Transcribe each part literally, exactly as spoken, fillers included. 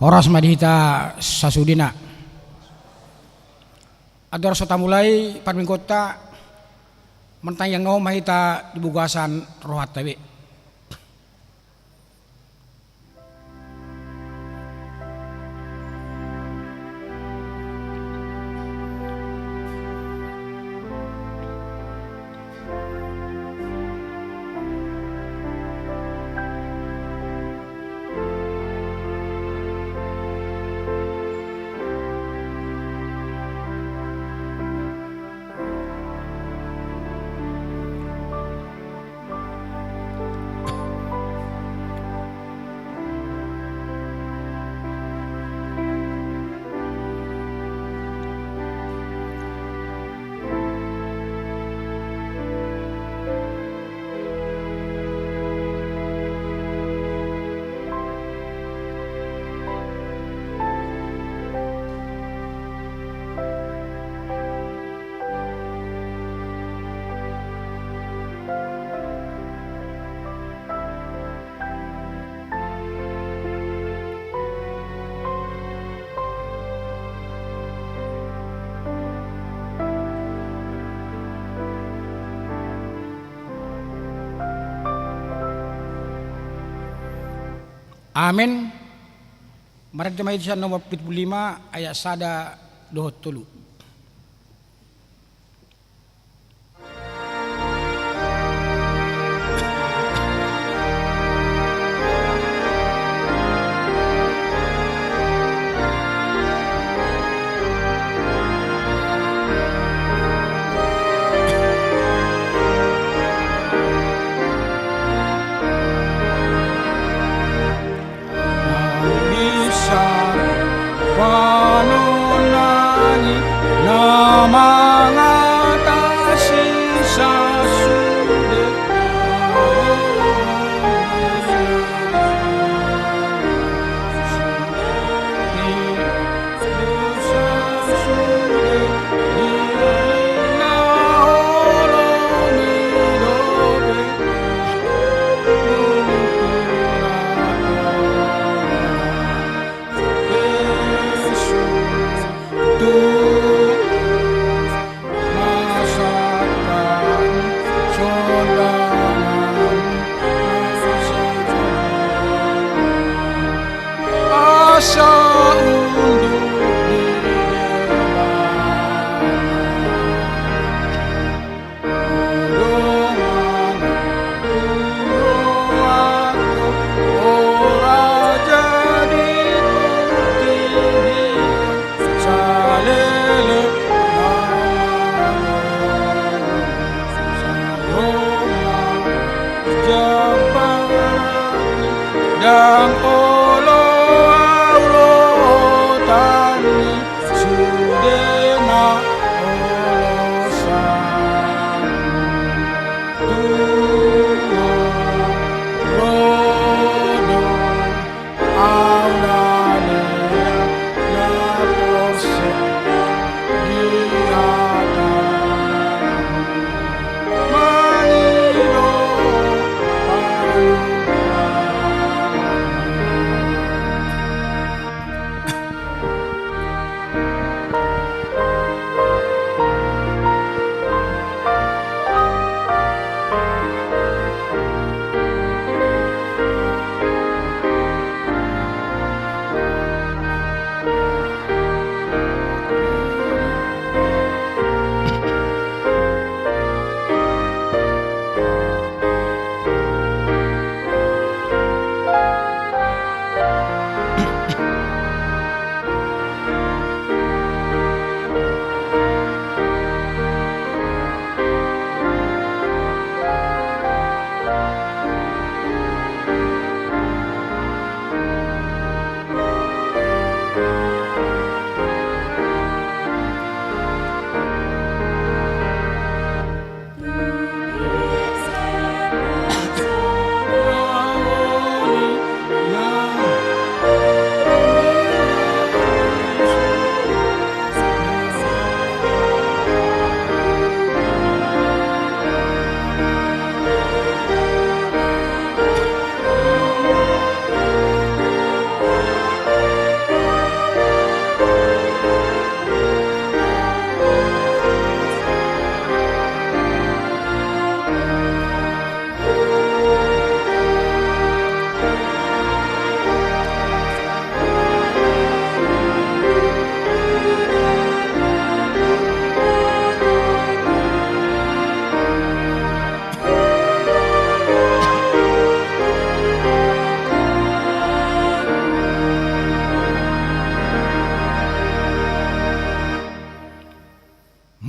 Horas ma di hita sasudena. Andorang so tamulai parmingguonta, martangiang ma hita di bagasan rohanta be. Amen. Marende ma hita sian nomor pitu pulu lima, ayat sada dohot tolu. Panonangi na mangatasi sasude. Asa unduk di debata. Dongan rohangku, ora jadi portibi saleleng na maroro. Sai dongan jambaran, ndang olo au rohanta ni sude na olosan. Tubu ro do au na lean na porsea di hata. Mangido panumpahan.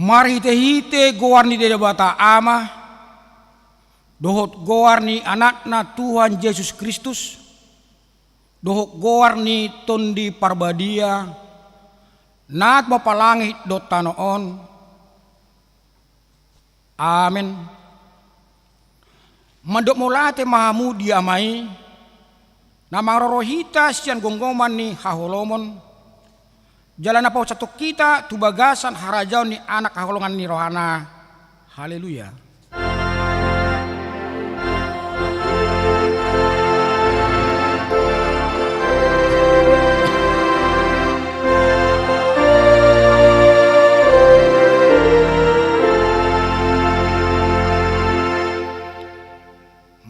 Marhite-hite goar ni Debata Ama, dohot goar ni Anakna Tuhan Jesus Kristus, dohot goar ni Tondi Parbadia, na tumompa langit dohot tano on. Amen. Mandok mauliate ma hamu di Ama i, na mangaroro hita sian gomgoman ni haholomon, jala na pausahon hita tu bagasan harajaon ni Anak haholongan ni rohana. Haleluya.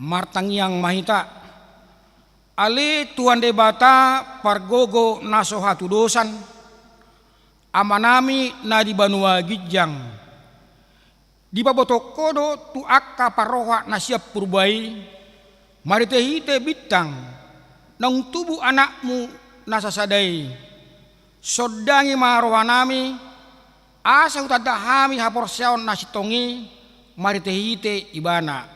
Martangiang ma hita. Ale Tuhan Debata, pargogo na so hatudosan, Amanami na di banua ginjang, dipabotohon Ho do tu angka parroha na sian purba i, marhite-hite bintang naung tubu Anakmu na sasada i. Sondangi ma rohanami, asa hutanda hami haporseaon na sintong i marhite-hite Ibana.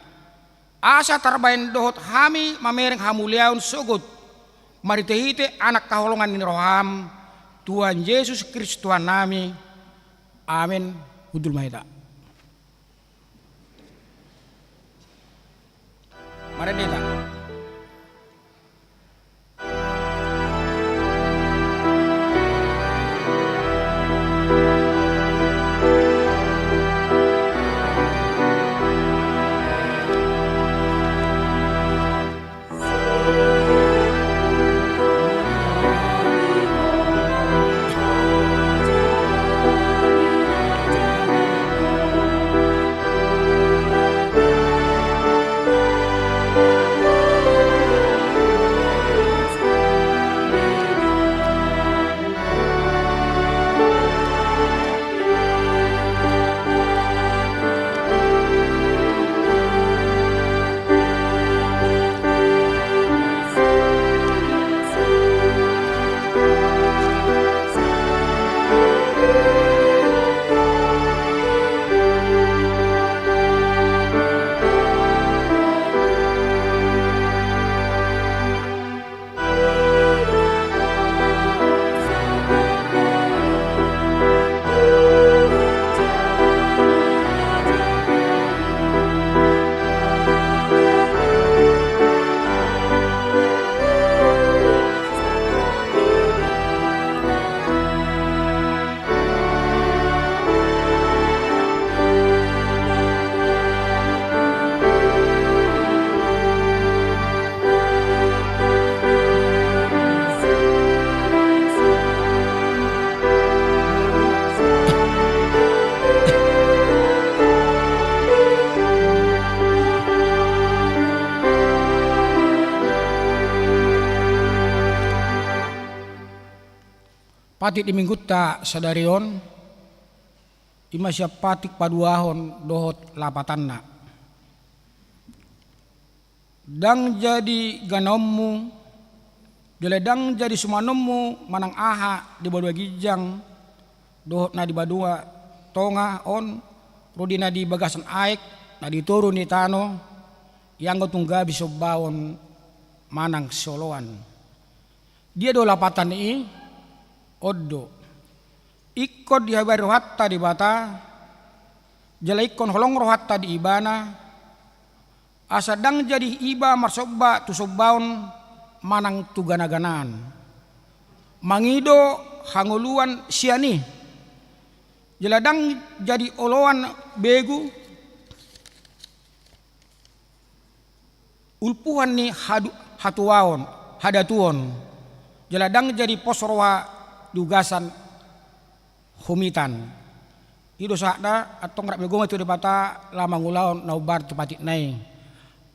Asa tarbahen dohot hami mamereng hamuliaon sogot marhite-hite Anak haholongan ni roham, Tuhan Jesus Kristus Tuhannami. Amen. Hundul ma hita. Marende hita. Patik di minggunta sadari on, i ma sian patik paduahon dohot lapatanna. Ndang jadi ganaonmu, jala ndang jadi sumanonmu manang aha di banua ginjang dohot na di banua tonga on, ro di na di bagasan aek, na di toru ni tano, ianggo tung gabe sombaon manang sioloan. Dia do lapatan i? On do. Ingkon dihabari rohanta Debata, jala ingkon holong rohanta di Ibana, asa ndang jadi iba marsomba tu sombaon manang tu ganaganaan, mangido hangoluan sian i, jala ndang jadi oloan begu, ulpuhan ni hadu-, hatuaon, hadatuon, jala ndang jadi pos roha di ugasan humitan. I do sahatna, antong rap ni gomgom tu Debata laho mangulahon na hombar tu patikna i.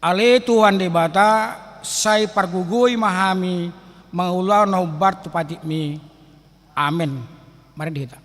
Ale Tuhan Debata, sai pargogoi ma hami mangulahon na hombar tu patikmi. Amen. Marende hita.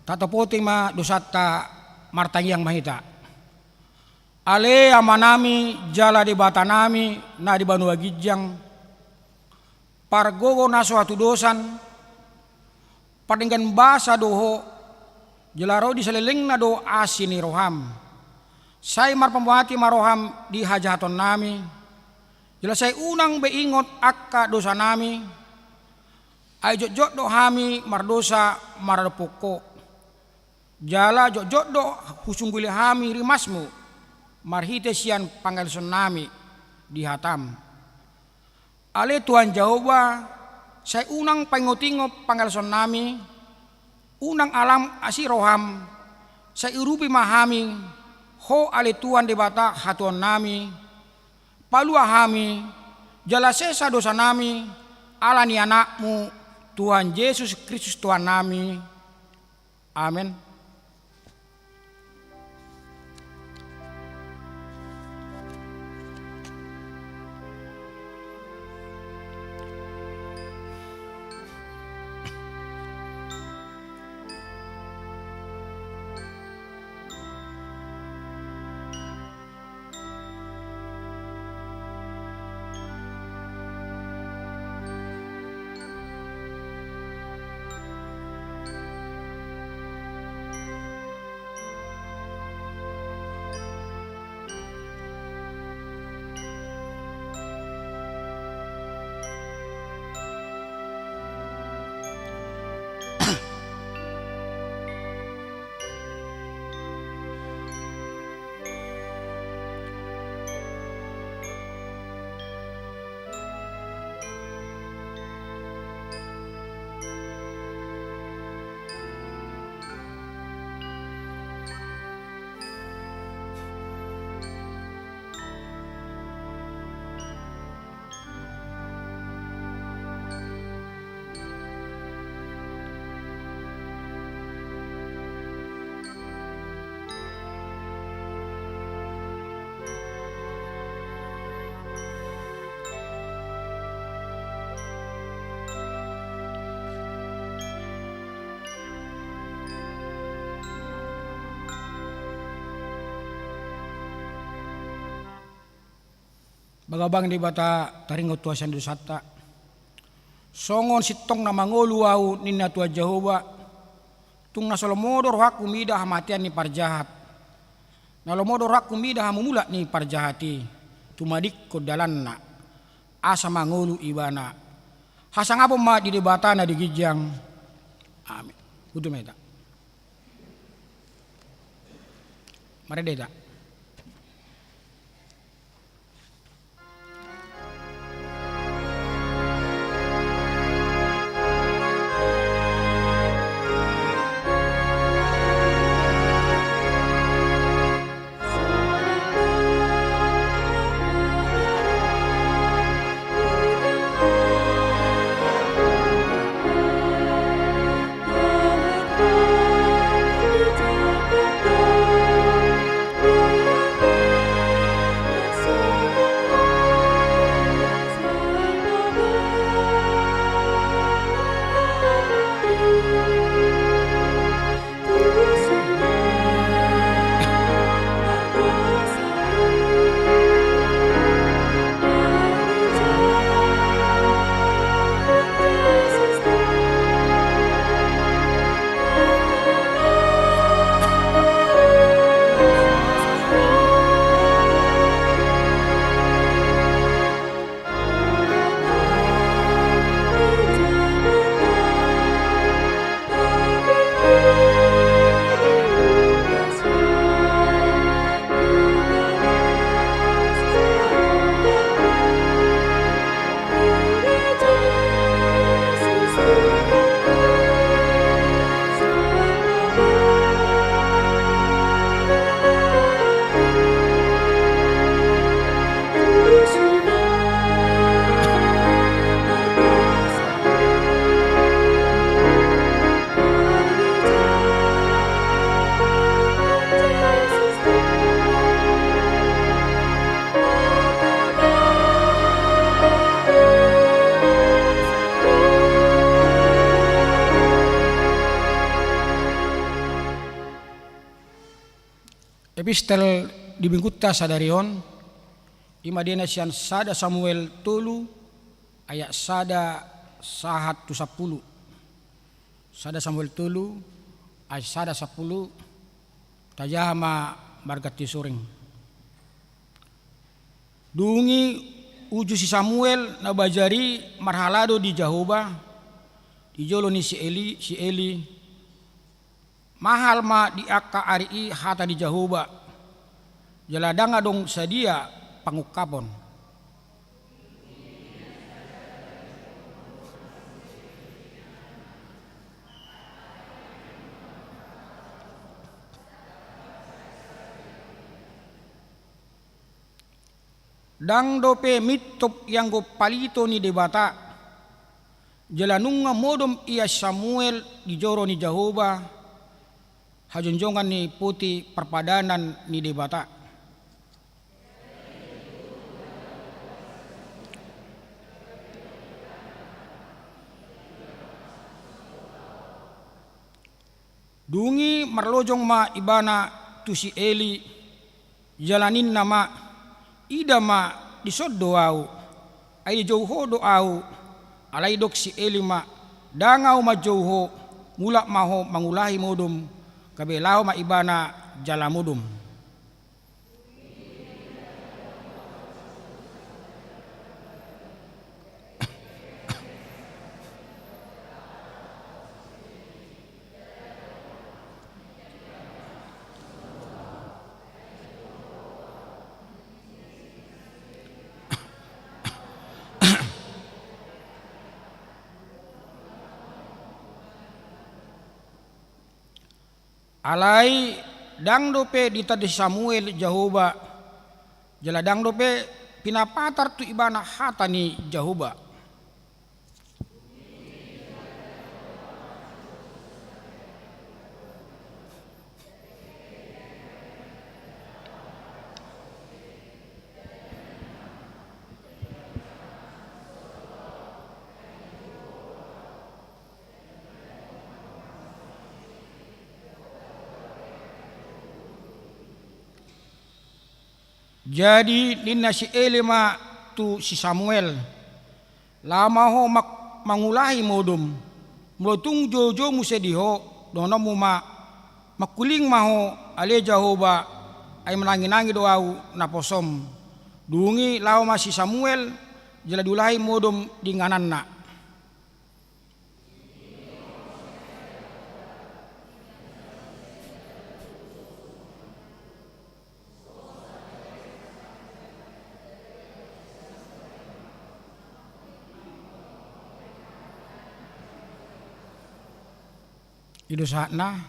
Tatopoti ma dosanta, martangiang ma hita. Ale Amanami jala Debatanami na di banua ginjang, pargogo na so hatudosan, pardenggan basa do Ho, jala ro di salelengna do asi ni roham. Sai marpamati ma roham di hajahatonnami, jala sai unang be ingot angka dosanami, ai jotjot do hami mardosa maradophon Ho. Jala jotjot do husungguli hami rimasmu marhite sian pangelesonnami di hatam. Ale Tuhan Jahowa, sai unang paingotingot pangelesonnami, unang alam asi roham, sai urupi ma hami, Ho ale Tuhan Debata hatuaonnami, palua hami, jala sesa dosanami, ala ni Anakmu, Tuhan Jesus Kristus Tuhannami. Amen. Bagabang Debata, taringot tu hasea ni dosanta. Songon sintong na mangolu ahu, ninna Tuhan Jahowa, tung na so lomo do rohangku mida hamatean ni parjahat. Na lomo do rohangku mida hamumulak ni parjahat i, tumadingkon dalanna, asa mangolu ibana. Hasangapon ma di Debata na di ginjang. Amen. Hundul ma hita. Marende hita. Epistel di minggunta sadari on, i ma dena sian sada Samuel tolu ayat sada sahat tu sampulu. Sada Samuel tolu ayat sada sampulu, tajaha ma marganti suring. Dung i uju si Samuel na bajar i marhalado di Jahowa, di jolo ni si Eli, si Eli, mahal ma di angka ari i hata ni Jahowa, jala ndang adong sadia pangungkapon. Ndang dope mintop ianggo palito ni Debata, jala nunga modom ia Samuel di joro ni Jahowa, hajonjongan ni poti parpadanan ni Debata. Dung i marlojong ma ibana tu si Eli, jala ninna ma, "Ida ma, dison do ahu, ai dijou ho do ahu." Alai didok si Eli ma, "Ndang ahu manjou ho, mulak ma ho mangulahi modom." Gabe laho ma ibana jala modom. Alai ndang dope ditanda si Samuel Jahowa, jala ndang dope pinapatar tu ibana hata ni Jahowa. Jadi ninna si Eli ma tu si Samuel, "Laho ma ho mak-, mangulahi modom. Molo tung joujou muse di ho, dohononmu ma, mangkuling ma ho, ale Jahowa, ai mananginangi do ahu naposom." Dung i laho ma si Samuel, jala diulahi modom di ingananna. I do sahatna.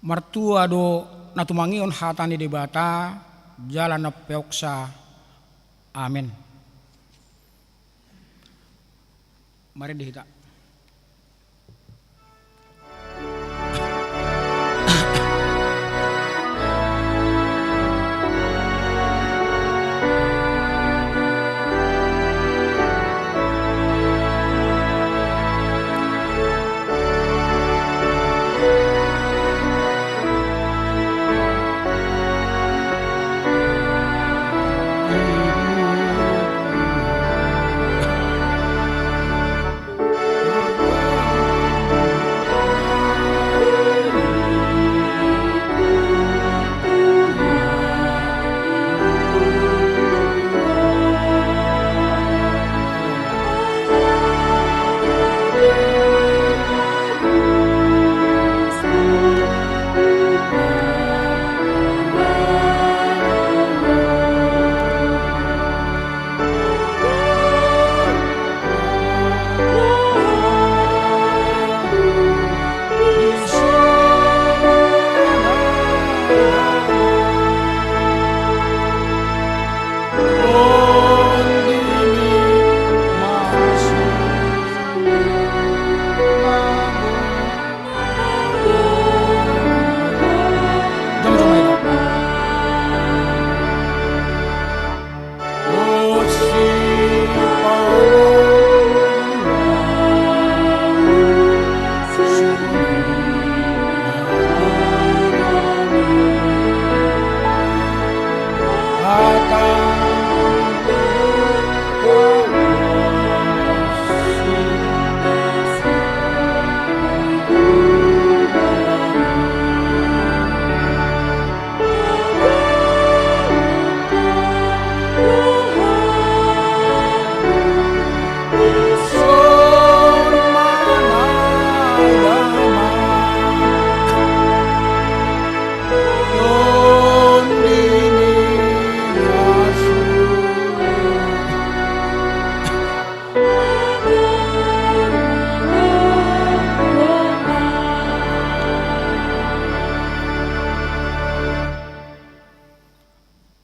Martua do na tumangihon hata ni Debata jala na umpeopsa. Amen. Marende hita.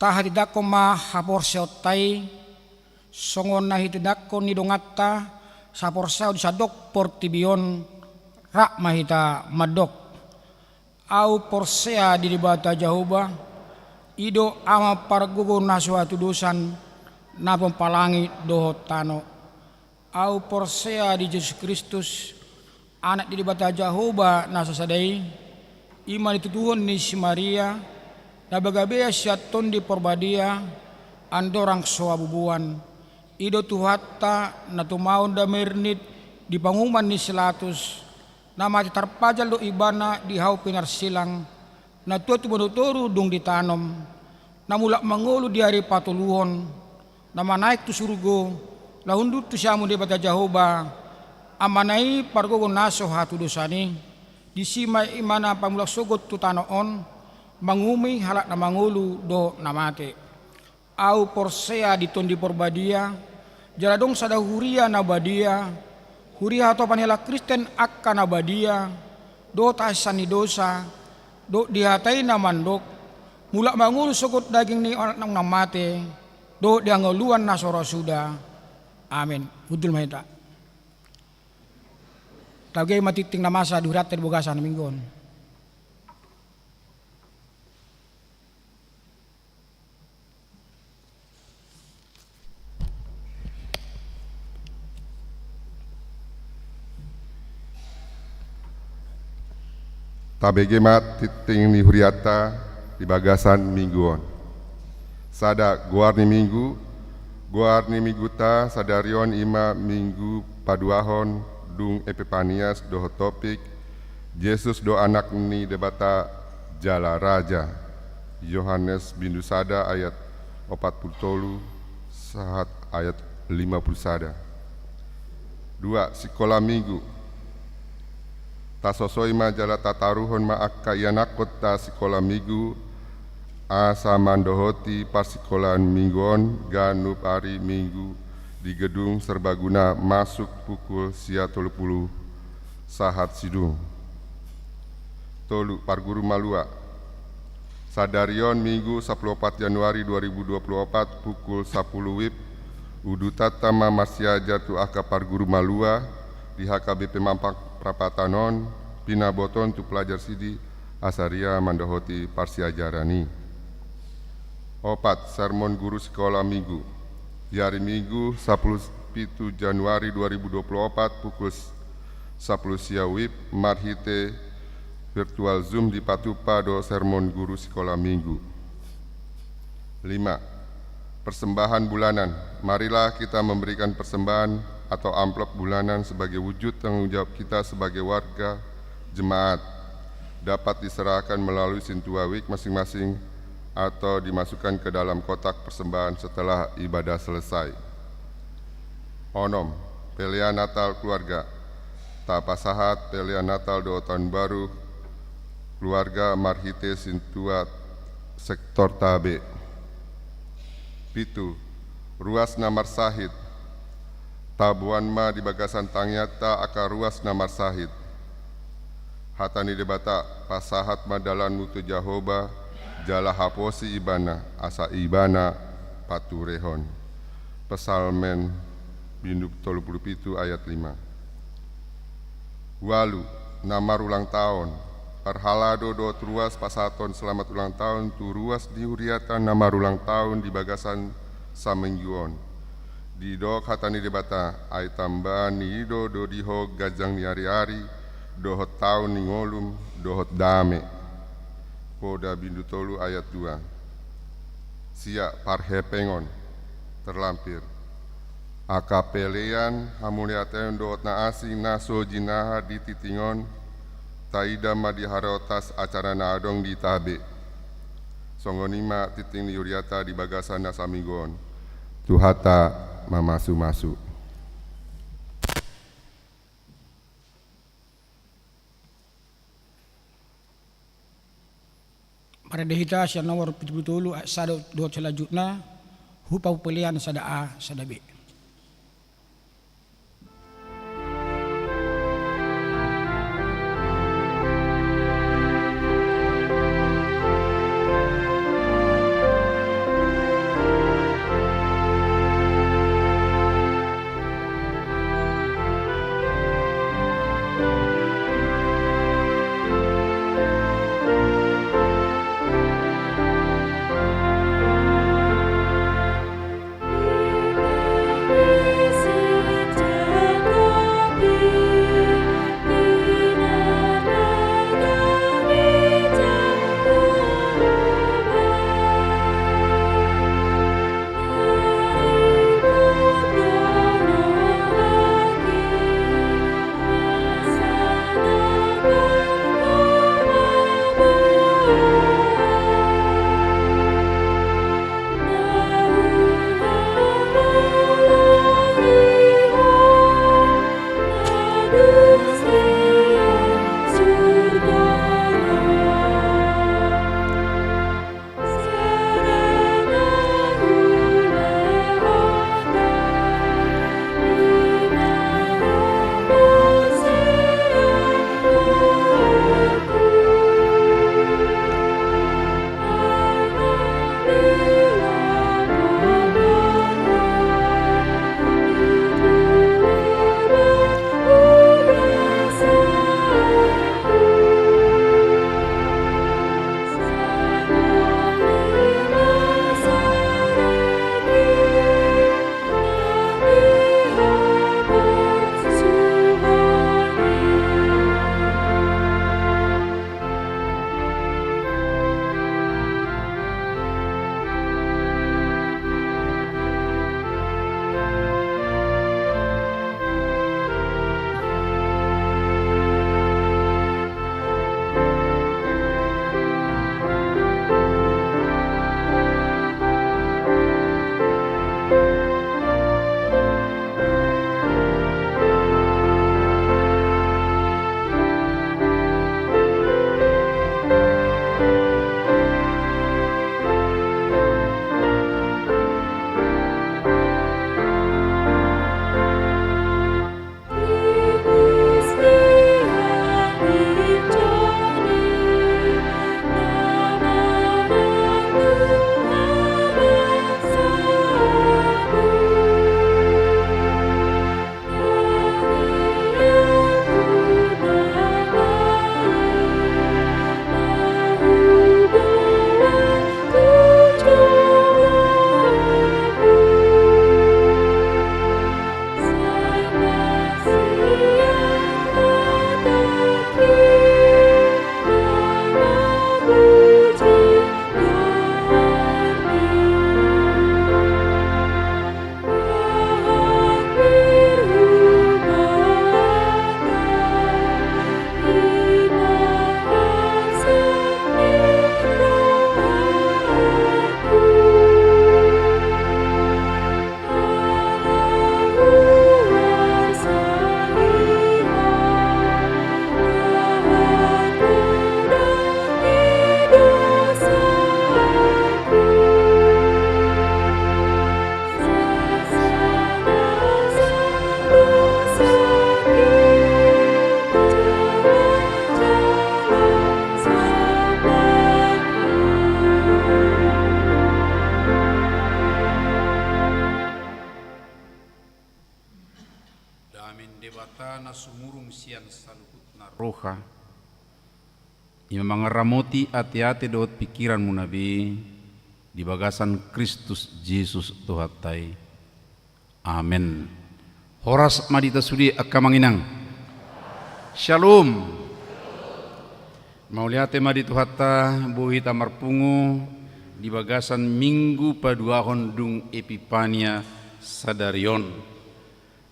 Tahatindangkon ma haporseaonta i, songon na hitindangkon ni donganta saporseaon di sandok portibi on, rap ma hita mandok: Ahu porsea di Debata Jahowa, i do Ama pargogo na so hatudosan, na pompa langit dohot tano. Ahu porsea di Jesus Kristus, Anak ni Debata Jahowa na sasada i, i ma na nitutuhon ni si Maria, na bagabea sian Tondi Porbadia, andorang so habubuan. I do Tuhanta, na tumaon damernit di panguhuman ni si Latus, na mate tarpajal do Ibana di hau pinarsilang, na tua tumundalhon dung ditanom, na mulak mangolu di ari patoluhon, na manaek tu surgo, na hundul tu siamun ni Debata Jahowa, Amana i pargogo na so hatudosan i. Disi ma Ibana pamulak sogot tu tano on, manguhumi halak na mangolu dohot na mate. Ahu porsea di Tondi Porbadia, jala adong sada huria na badia, huria hatopan ni halak Kristen angka na badia, dohot hahisahan ni dosa, dohot di hata i na mandok: Mulak mangolu sogot daging ni anak naung mate, dohot di hangoluan na so ra suda. Amen. Hundul ma hita. Taugei ma tingting na masa di hurianta di bagasan minggu on. Tabege ma tingting ni hurianta di bagasan minggu on. Sada, goar ni minggu. Goar ni mingguta sadari on i ma minggu paduahon dung Epipanias dohot topik: Jesus do Anak ni Debata jala Raja. Yohanes bindu sada ayat opat pulu tolu sahat ayat lima pulu sada. Dua, sikola minggu. Tasosoi ma jala tataruhon ma angka ianakhonta sikola minggu, asa mandohoti parsikolaan minggu on ganup ari minggu di gedung serbaguna masuk pukul sia tolu pulu sahat sidung. Tolu, parguru malua. Sadari on minggu sampulu opat Januari dua ribu dua pulu opat pukul sampulu wib, udutanta ma marsiajar tu angka parguru malua di H K B P Mampang Prapatan on, pinaboton tu pelajar sidi asa ria mandohoti parsiajaran i. Opat, sermon guru sikola minggu. Di ari Minggu sampulu pitu Januari dua ribu dua pulu opat pukul sampulu sia wib marhite virtual Zoom dipatupa do sermon guru sikola minggu. Lima, persembahan bulanan. Marilah kita memberikan persembahan atau amplop bulanan sebagai wujud tanggung jawab kita sebagai warga jemaat. Dapat diserahkan melalui sintua wik masing-masing atau dimasukkan ke dalam kotak persembahan setelah ibadah selesai. Onom, pelean Natal keluarga. Tapasahat pelean Natal dohot taon baru keluarga marhite sintua sektor tabe. Pitu, ruas na marsahit. Taboan ma di bagasan tangiangta angka ruas na marsahit. Hata ni Debata: Pasahat ma dalanmu tu Jahowa, jala haposi Ibana, asa Ibana paturehon. Psalmen bindu tolu pulu pitu ayat lima. Ualu, na marulang taon. Parhalado dohot ruas pasahathon selamat ulang taon tu ruas ni huriata na marulang taon di bagasan saminggu on. Didok hata ni Debata: Ai tambaan ni ido do di ho ganjang ni ariari, dohot taon ni ngolum, dohot dame. Poda bindu tolu ayat dua. Sia, parhepengon. Terlampir. Angka pelean, hamauliateon dohot na asing na so jinaha di tingting on, taida ma di harotas acara na adong di tabe. Songon i ma tingting ni huriata di bagasan na saminggu on. Tuhanta mamasumasu. Marende hita sian nomor pitu pulu tolu, ayat sada dohot selanjutna, hupa pelean sada A, sada B. sian saluhutna roha, ima mangaramoti ateate dohot pingkiranmuna be di bagasan Kristus Jesus Tuhanta i. Amen. Horas ma di hita sude angka amang inang. Shalom. Mauliate ma di Tuhanta, boi hita marpungu di bagasan Minggu paduahon dung Epipania sadari on.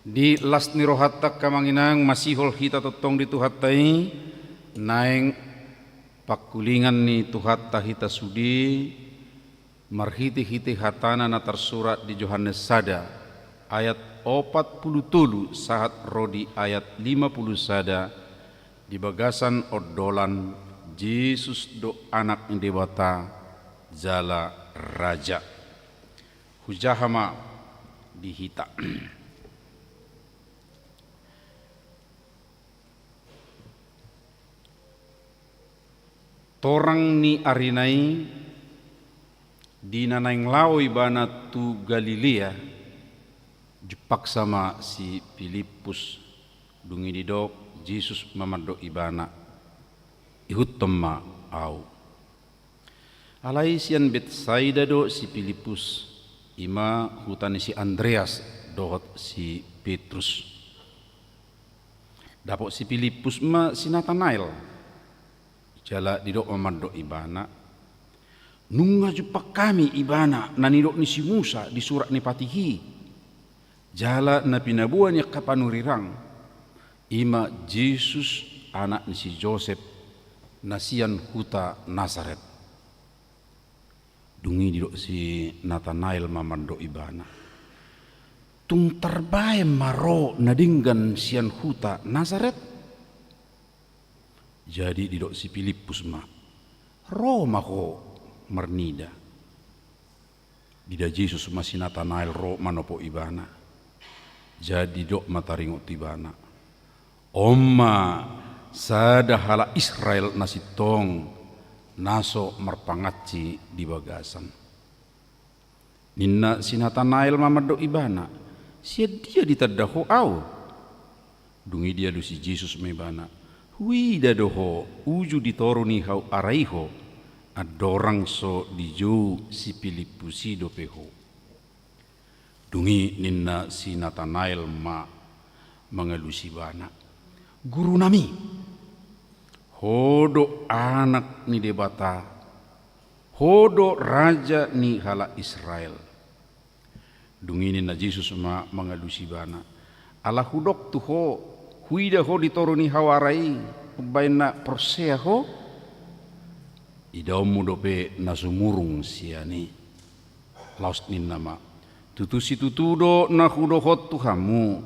Di las ni rohanta angka amang inang, masihol hita tongtong di Tuhanta i, naeng pangkulingan ni Tuhanta hita sude, marhitehite hatana na tarsurat di Johannes sada, ayat opat pulu tolu sahat ro di ayat lima pulu sada, di bagasan ondolan Jesus do Anak ni Debata jala Raja. Hujaha ma di hita. Torang ni arina i, di na naeng laho ibana tu Galilea, jumpangsa ma si Pilippus, dung i didok Jesus ma mandok ibana, ihuthon ma ahu. Alai sian Betsaida do si Pilippus, ima huta ni si Andreas dohot si Petrus. Dapot si Pilippus ma si Natanael, jala didok ma mandok ibana, nunga jumpang hami ibana na nidok ni si Musa di surat ni patih i, jala na pinaboa ni angka panurirang, ima Jesus anak ni si Josep, na sian huta Nasaret. Dung i didok si Natanael ma mandok ibana, tung tarbaen ma ro na denggan sian huta Nasaret? Jadi didok si Pilippus ma, ro ma ho marnida. Diida Jesus ma si Natanael ro manopo ibana. Jadi didok ma taringot tu ibana, on ma sada halak Israel na sintong, na so marpangansi di bagasan. Ninna si Natanael ma mandok ibana, sian dia ditanda ho ahu? Dung i dialusi Jesus ma ibana, huida do ho uju di toru ni hau ara i ho, andorang so dijou si Pilippus i dope ho. Dung i ninna si Natanael ma mangalusi ibana, gurunami, ho do Anak ni Debata, ho do Raja ni halak Israel. Dung i ninna Jesus ma mangalusi ibana, ala hudok tu ho, huida ho di toru ni hau ara i, umbaen na porsea ho? Idaonmu dope na sumurung sian i. Laos ninna ma, tutu situtu do na hudokhon tu hamu,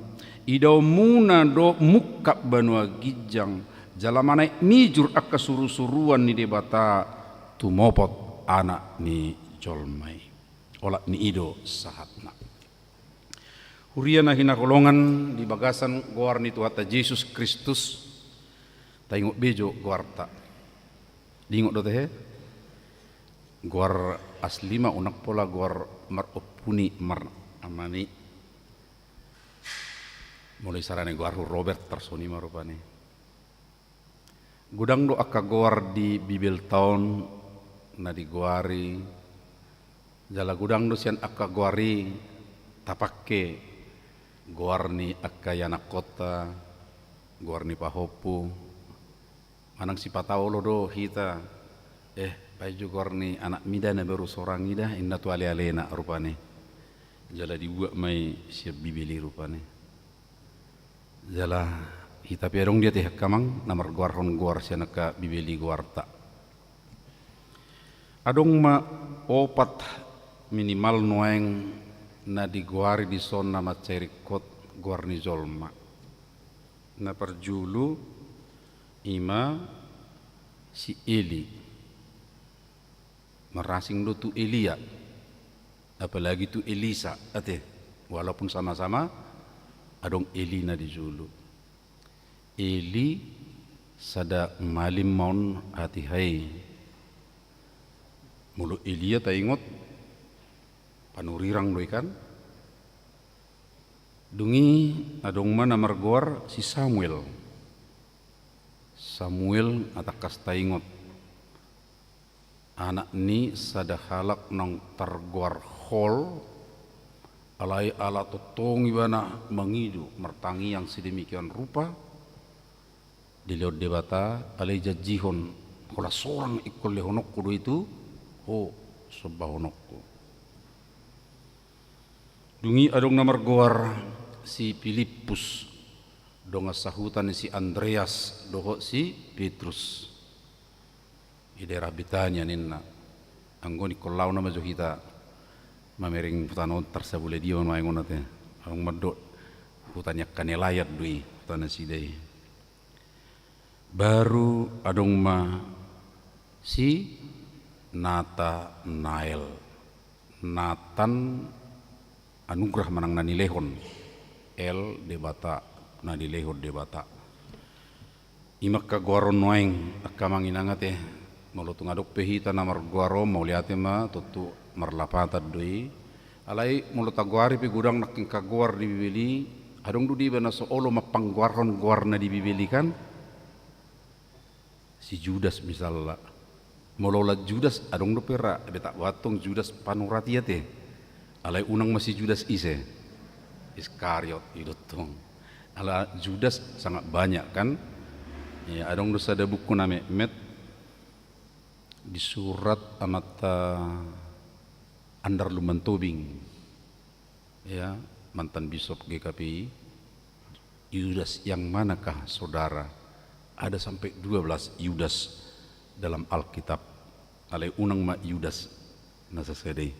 idaonmuna do mungkap banua ginjang, jala manaek mijur angka surusuruan ni Debata tumopot Anak ni jolma i. Olat ni i do sahatna. Huria na hinaholongan di bagasan goar ni Tuhanta Jesus Kristus, taingot be jo goarta. Diingot do tehe? Goar asli ma, unang pola goar marompuni, mar amani. Molo isarana goarhu Robert, tarsongon i ma rupani. Godang do angka goar di Bibelta on na digoari, jala godang do sian angka goar i tapangke goar ni angka ianakkonta, goar ni pahompu. Manang sipata olo do hita, eh, painjou goar ni anakmi da na baru sorang i da, inna tu alealena rupani. Jala dibuat ma i sian Bibel i rupani. Jala hita pe adong dia tehe angka amang na margoarhon goar sian angka Bibel i goarta. Adong ma opat minimal nuaeng na digoari dison na mansai ringkot goar ni jolma. Na parjolo ima si Eli. Marasing do tu Elia, apalagi tu Elisa, ate, walaupun sama-sama adong Eli na di jolo. Eli sada malim ma on, ate, hai. Molo Elia taingot, panurirang do i kan. Dung i adong ma na margoar si Samuel. Samuel, na tangkas taingot, anak ni sada halak naung targoar Hol, alai ala tongtong ibana mangido martangiang sedemikian rupa, dilehon Debata, alai janjihon, holan sorang ingkon lehononku do i tu ho, sombahononku. Dung i adong na margoar si Pilippus, dongan sahuta ni si Andreas dohot si Petrus. Di daerah Betania ninna. Anggo ingkon laho nama jo hita mamereng hutana on, tarsabule dia ma nuaeng on ate. Adong mandok huta ni angka nelayan do i, huta nasida i. Baru adong ma si Natanael. Natan anugrah manang na nilehon. El Debata, na nilehon Debata. I ma angka goar on nuaeng, angka amang inang ate. Molo tung adong pe hita na margoar on, mauliate ma, tontu marlapatan do i. Alai molo tagoari pe godang nangkin angka goar di Bibel i, adong do di iba na so olo mampanggoarhon goarna di Bibel i kan? Si Judas misalna. Molo holan Judas, adong dope ra, be tak boan tong Judas panurat i ate. Alai unang ma si Judas ise? Iskariot, i do tong. Ala Judas sangat banyak kan? Ya, adong do sada buku na metmet disurat amanta Andar Lumban Tobing. Ya, mantan Bishop G K P I, Yudas yang manakah saudara? Ada sampai dua belas Yudas dalam Alkitab. Alai unang ma Yudas na sasada i.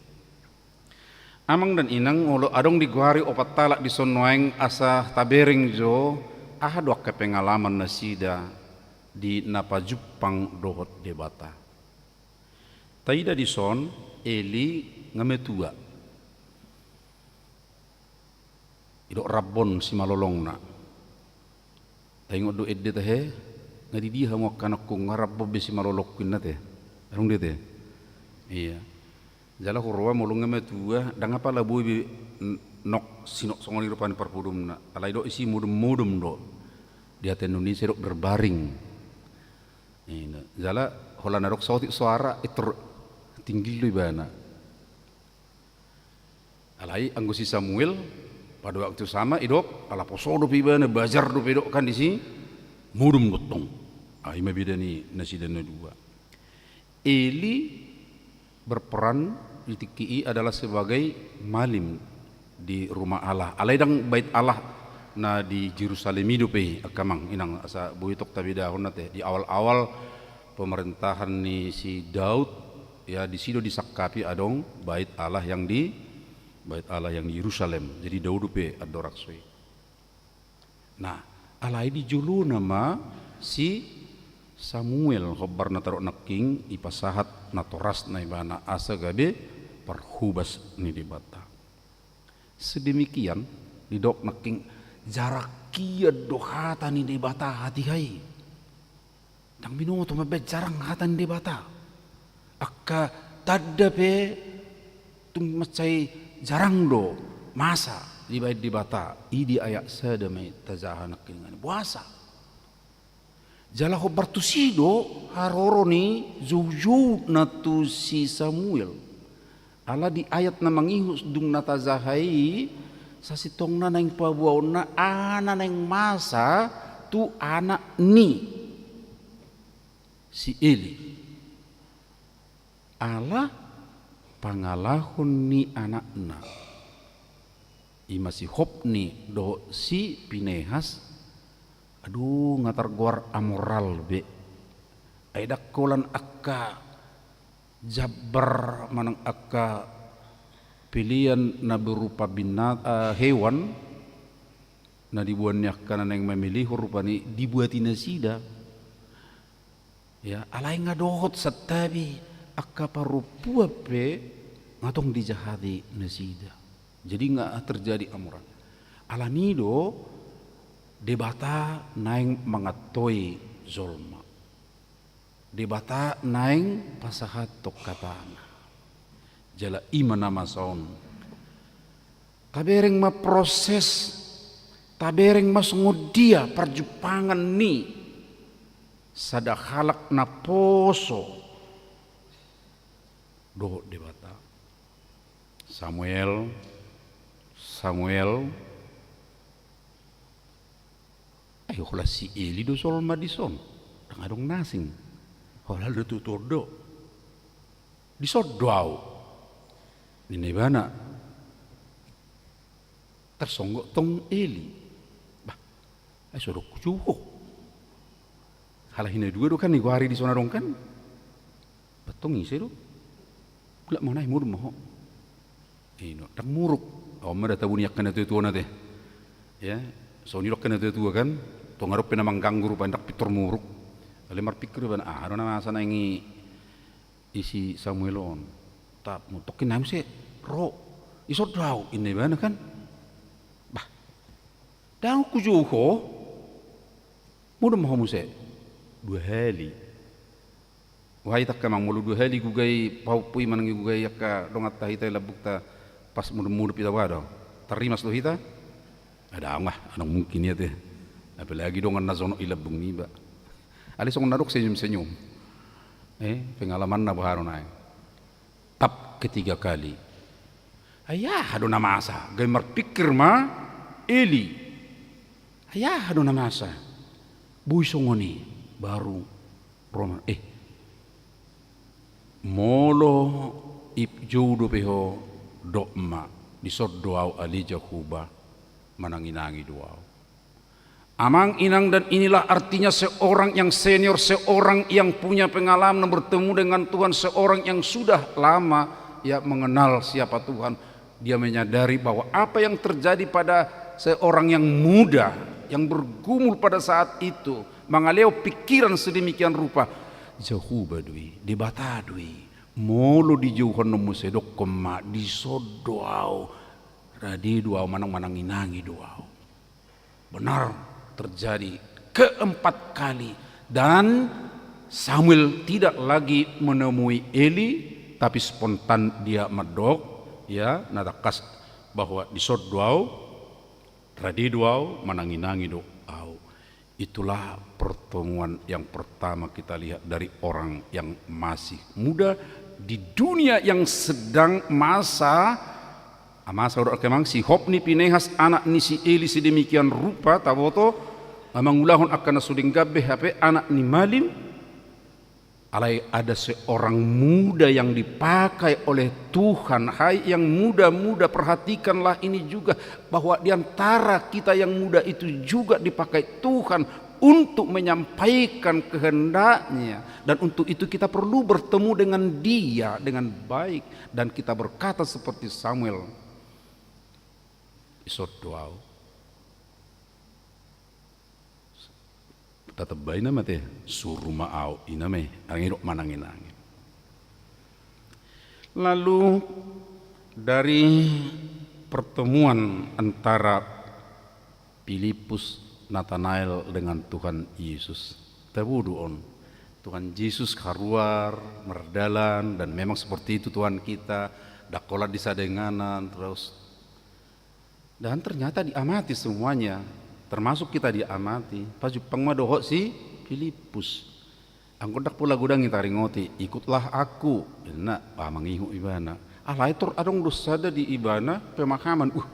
Amang dan inang, olo adong digoari opat halak dison nuaeng asa tabereng jo, aha do angka pengalaman nasida di na pajumpang dohot Debata. Taida dison, Eli nga matua. Idok rambon simalolongna. Taingot do ende tahe, nga di dia hamu angka anakku, nga rambon be simalolongku inna te. Adong do i ate. Iya. Jala huroa molo nga matua, ndang apala boi be n-, nok sinok songon i rupani parpudumna. Alai dok isi modom-modom do. Di hata Indonesia dok berbaring. Ina. Jala holan adong saotik soara, i tor tinggil do ibana. Alai anggo si Samuel, pada waktu sama, idok, ala poso dope ibana, bajar dope idok kan disi, modom do tong. Ah, i ma beda ni nasida na dua. Eli berperan di tingki i adalah sebagai malim di rumah Allah. Alai ndang bait Allah na di Jerusalem i dope i, angka amang inang, asa boi tong tabedahon ate. Di awal-awal pemerintahan ni si Daud, ya, disi do disangkapi adong bait Allah yang di, bait Allah yang di Yerusalem. Jadi dao dope andorang so i. Nah, alai di jolona ma si Samuel, hombar na tadok nangkin, dipasahat natorasna ibana asa gabe parhobas ni Debata. Sedemikian, didok nangkin, jarang hian do hata ni Debata hatiha i. Ndang binoto mambaen jarang hata ni Debata. Angka tanda pe tung mansai jarang do masa dibaen Debata. I di ayat sada ma i tajaha nangkin, boasa. Jala hombar tusi do haroro ni joujoutna tu si Samuel. Ala di ayat na mangihut dung na tajaha i, sasintongna naeng paboaonna aha na naeng masa tu anak ni si Eli. Ala pangalahon ni anakna. I ma si Hopni dohot si Pinehas, adong nga targoar amoral be. Ai ndang holan angka jambar manang angka pelean na berupa binat-, eh, hewan, na diboan ni angka na naeng mamelehon rupani dibuati nasida. Ya, alai nga dohot santabi angka parompuan pe nga tong dijahati nasida. Jadi nga terjadi amoral. Alani do Debata naeng mangantoi jolma. Debata naeng pasahathon hatana. Jala i ma na masa on. Tabereng ma proses, tabereng ma songon dia parjumpangan ni Sada halak na poso dohot Debata. Samuel, Samuel. Ai holan si Eli do jolma dison. Ndang adong na asing. Holan do tutu on do. Dison do au, ninna ibana. Tarsonggot tong Eli. Bah, ai so dok hujou ho. Halak i na dua do kan, i goari dison adong kan. Bah, tong ise do? Mulak ma on ai, modom ma ho. Ino, ndang muruk. Au ma da tabo ni angka na tuatua on ate. Ya, songon i do angka na tuatua kan. Tong adong pe na mangganggu rupani, ndang pintor muruk. Alai marpikir ibana, aha do na masa naeng i i si Samuel on. Tap, mutongkin nai muse ro. Dison do au, ninna ibana kan. Bah, ndang hujou ho. Modom ma ho muse. Dua hali. Wah, i tangka mang, molo dua hali gugai pahompu i manang i gugai angka donganta hita i lambungta, pas modom-modom hita, bah do. Tarrimas do hita? Ndang, ah, ndang mungkin i ate. Apalagi dongan na jonok i lambung niba. Alai songon na dok senyum-senyum. Eh, pengalamanna boha do nai. Tap, ketiga kali. Ai aha do na masa, gabe marpikir ma Eli. Ai aha do na masa. Boi songon i, baru ro ma, eh. Molo ipjou dope ho, dok ma, dison do au ale Jahowa, manangi-nangi do au. Amang, inang, dan inilah artinya seorang yang senior, seorang yang punya pengalaman bertemu dengan Tuhan, seorang yang sudah lama ia mengenal siapa Tuhan. Dia menyadari bahwa apa yang terjadi pada seorang yang muda, yang bergumul pada saat itu, mangalehon pikiran sedemikian rupa, Jahowa do i, Debata do i. Molo dijouhon on muse, dokkon ma, dison do au, rade do au, manang manangi-nangi do au. Benar terjadi keempat kali, dan Samuel tidak lagi menemui Eli, tapi spontan dia mandok, ya, na tangkas, bahwa dison do au, rade do au, manangi-nangi do au. Itulah pertemuan yang pertama kita lihat dari orang yang masih muda di dunia yang sedang masa Ah, masa do angka amang, si Hofni, Pinehas, anak ni si Eli, sedemikian rupa taboto, ah, mangulahon angka na so denggan be hape, anak ni malim. Alai ada seorang muda yang dipakai oleh Tuhan. Hai yang muda-muda, perhatikanlah ini juga, bahwa di antara kita yang muda itu juga dipakai Tuhan untuk menyampaikan kehendak-Nya. Dan untuk itu kita perlu bertemu dengan dia dengan baik. Dan kita berkata seperti Samuel, "Dison do au." Tatambai nama te, "Suru ma au," i nama i, anggo didok manangi-nangi. Lalu dari pertemuan antara Filipus, Natanael dengan Tuhan Yesus, tabo do on. Tuhan Yesus kaluar, mardalan, dan memang seperti itu Tuhan kita, ndang holan di sada inganan, terus. Dan ternyata diamati semuanya, termasuk kita diamati. Pajumpang ma dohot si Filipus. Anggo ndang pola godang i taringoti, "Ikutlah Aku," ninna, ah, mangihut ibana. Alai tor adong do sada di ibana pemahaman, "Uh,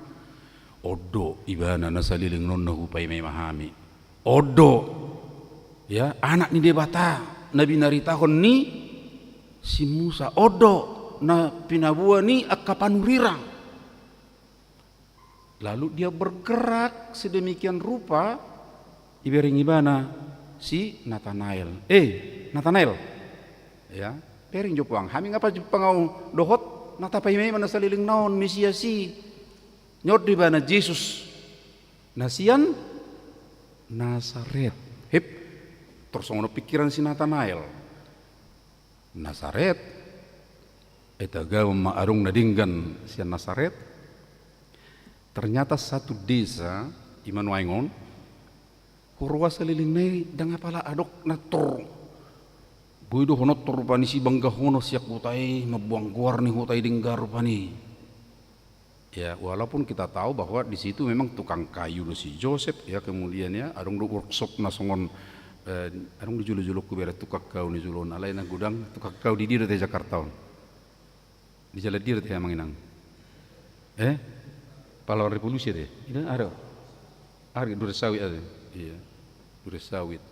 on do ibana na saleleng on na hupaima-ima hami. On do, ya, Anak ni Debata na binaritahon ni si Musa. On do na pinaboa ni angka panurirang." Lalu dia bergerak sedemikian rupa, ibereng ibana si Natanael. "Eh, Natanael." Ya, bereng jo puang. "Hami nga pajumpang au dohot na tapaima-ima na saleleng on, Mesias i." Nidok do ibana Jesus, "Na sian Nasaret." Hep, tor songon on pikiran si Natanael. Nasaret. Eh, tagamon ma adong na denggan sian Nasaret. Ternyata satu desa, i ma nuaeng on, huroha salelengna i ndang apala adong na tor. Boi dohonon tor rupani sibanggahonon sian huta i, mamboan goar ni huta i denggan rupani. Ya, walaupun kita tahu bahwa di situ memang tukang kayu do si Josep, ya, kemudian, ya, adong do workshop na songon Eh, adong di jolo-jolongku bere tukang kayu ni jolo on, alai na godang tukang kayu di dia do ate Jakarta on. Di jala dia do ate amang inang. Eh? Pahlawan revolusi ate. Ina ada. Ada Durensawit ate. Iya. Durensawit.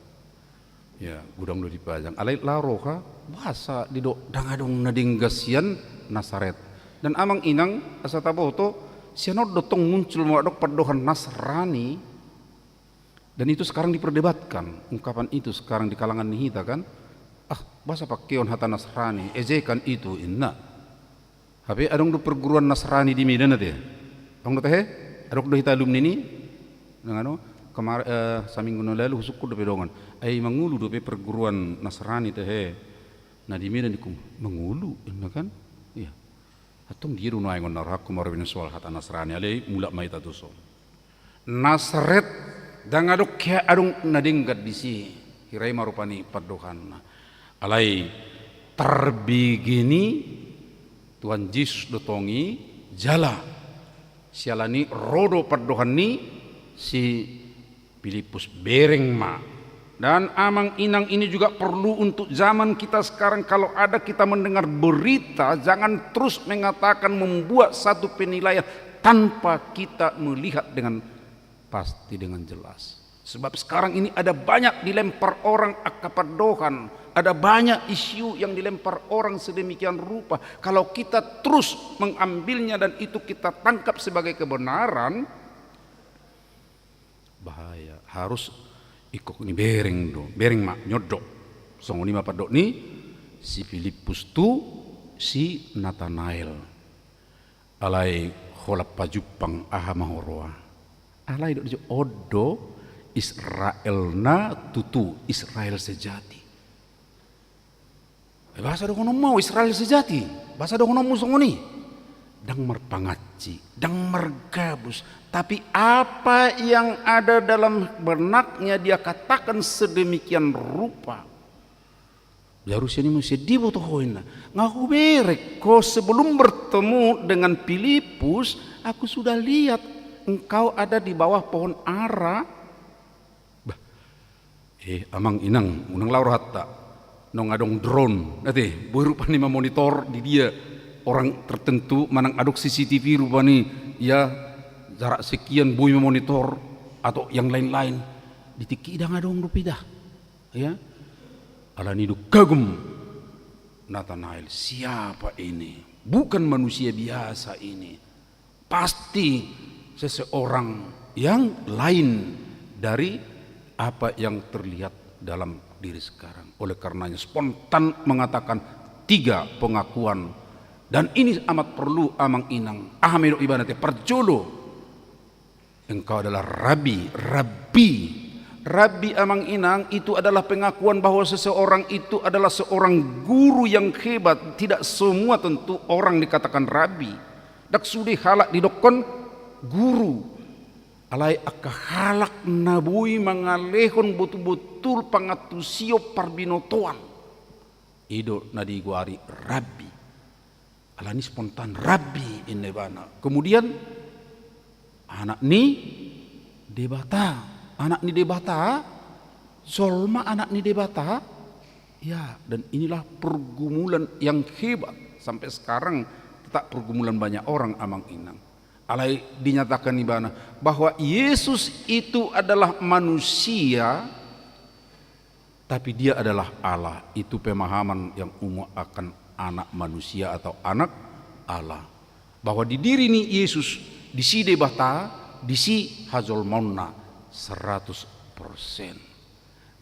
Ya, godang do dipajang. Alai laho roha, boasa didok ndang adong na denggan sian Nasaret. Dan amang inang, asa taboto, sian on do tong muncul mandok pandohan Nasrani. Dan itu sekarang diperdebatkan, ungkapan itu sekarang di kalangan ni hita kan. Ah, boasa pakeon hata Nasrani, ejekan itu, inna. Hape adong do perguruan Nasrani di Medan ate. Adong do tahe? Adong do hita alumni ni? Nang anu, kemar-, eh, saminggu na lalu husungkun dope dongan. Ai mangolu dope perguruan Nasrani tahe. Na di Medan, ingkon mangolu, inna kan? Iya. Antong dia do nuaeng on na rohangku marhobas soal hata Nasrani, alai mulak ma hita tu son. Nasaret, ndang adong hea adong na denggan disi, hira i ma rupani pandohanna. Alai tarbege ni Tuhan Jesus do tong i jala. Siala ni ro do pandohan ni si Filipus, bereng ma. Dan amang inang, ini juga perlu untuk zaman kita sekarang, kalau ada kita mendengar berita, jangan terus mengatakan, membuat satu penilaian tanpa kita melihat dengan pasti, dengan jelas. Sebab sekarang ini ada banyak dilempar orang angka pandohan, ada banyak isu yang dilempar orang sedemikian rupa. Kalau kita terus mengambilnya dan itu kita tangkap sebagai kebenaran, bahaya. Harus ingkon i bereng do, bereng ma, nyondok. Songon i ma pandok ni si Filipus tu si Natanael. Alai holan pajumpang, aha ma huroha? Alai didok disi, on do Israel na tutu, Israel sejati. Eh, boasa dohononmu Israel sejati? Boasa dohononmu songon i? Ndang marpangansi, ndang margabus, tapi apa yang ada dalam benaknya dia katakan sedemikian rupa. Jadi sian i muse diboto ho, inna. Nga hubereng ho, sebelum bertemu dengan Filipus, aku sudah lihat engkau ada di bawah pohon ara. Bah. Eh, amang inang, unang laho rohanta. Nunga adong drone, ate, boi rupani mamonitor di dia orang tertentu, manang adong C C T V rupani, ya, jarak sekian boi mamonitor, atau yang lain-lain. Di tingki i ndang adong dope da. Ya. Alani do kagum Natanael, siapa ini? Bukan manusia biasa ini. Pasti seseorang yang lain dari apa yang terlihat dalam diri sekarang. Oleh karenanya spontan mengatakan tiga pengakuan. Dan ini amat perlu, amang inang. Aha ma didok ibana ate? Parjolo, engkau adalah Rabbi, Rabbi. Rabbi, amang inang, itu adalah pengakuan bahwa seseorang itu adalah seorang guru yang hebat. Tidak semua tentu orang dikatakan Rabbi. Ndang sude halak didokkon guru. Alai angka halak na boi mangalehon botul-botul pangantusion, parbinotoan. I do na digoari Rabbi. Alani spontan Rabbi, inna ibana. Kemudian anak ni Debata. Anak ni Debata, jolma anak ni Debata. Ya, dan inilah pergumulan yang hebat. Sampai sekarang tetap pergumulan banyak orang, amang inang. Alai dinyatakan ibana bahwa Yesus itu adalah manusia, tapi dia adalah Allah. Itu pemahaman yang umum akan anak manusia atau anak Allah. Bahwa di diri ni Yesus, disi Debata, disi hajolmaonna seratus persen.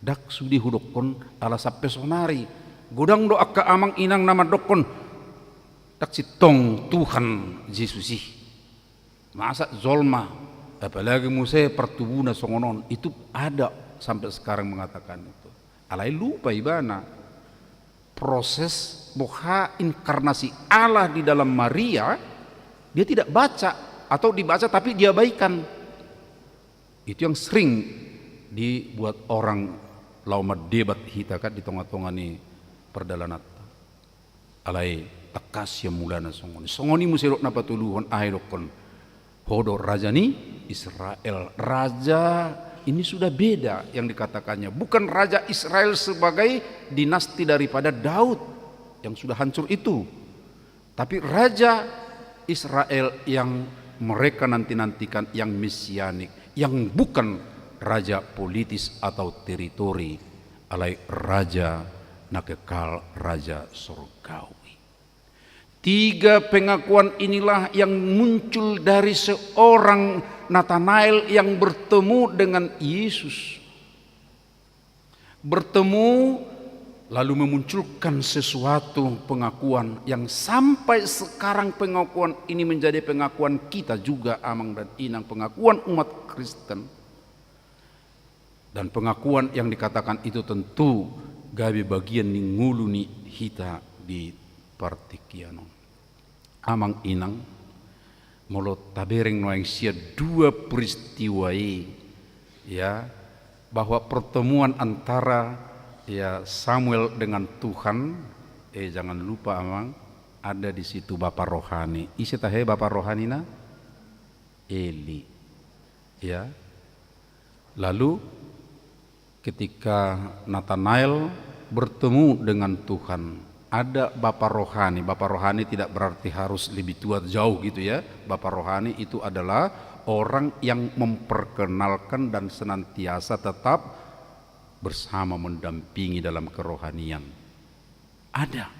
Ndang sude hudokkon ala sampe sonari. Godang do angka amang inang na mandokkon, ndang sintong Tuhan Jesus i. Masa jolma, apalagi muse partubuna songon on, itu ada sampai sekarang mengatakan itu. Alai lupa ibana. Proses boha inkarnasi Allah di dalam Maria, dia tidak baca atau dibaca tapi diabaikan. Itu yang sering dibuat orang laho mandebat hita kan di tonga-tonga ni pardalananta. Alai tangkas sian mulana songon i. Songon i muse didok na patoluhon, aha didokkon? Ho do raja ni Israel, raja Ini sudah beda yang dikatakannya. Bukan raja Israel sebagai dinasti daripada Daud yang sudah hancur itu. Tapi raja Israel yang mereka nanti-nantikan, yang mesianik, yang bukan raja politis atau teritori, alai raja na kekal, raja sorgawi. Tiga pengakuan inilah yang muncul dari seorang Natanael yang bertemu dengan Yesus. Bertemu lalu memunculkan sesuatu pengakuan yang sampai sekarang pengakuan ini menjadi pengakuan kita juga, amang dan inang, pengakuan umat Kristen. Dan pengakuan yang dikatakan itu tentu gabe bagian ni ngolu ni hita di partingkian on. Amang inang, molo tabereng nuaeng sian dua peristiwa i, ya, bahwa pertemuan antara, ya, Samuel dengan Tuhan, eh, jangan lupa, amang, ada di situ bapa rohani. Ise tahe bapa rohanina? Eli. Ya. Lalu ketika Natanael bertemu dengan Tuhan, ada bapa rohani. Bapa rohani tidak berarti harus lebih tua jauh gitu ya. Bapa rohani itu adalah orang yang memperkenalkan dan senantiasa tetap bersama mendampingi dalam kerohanian. Ada.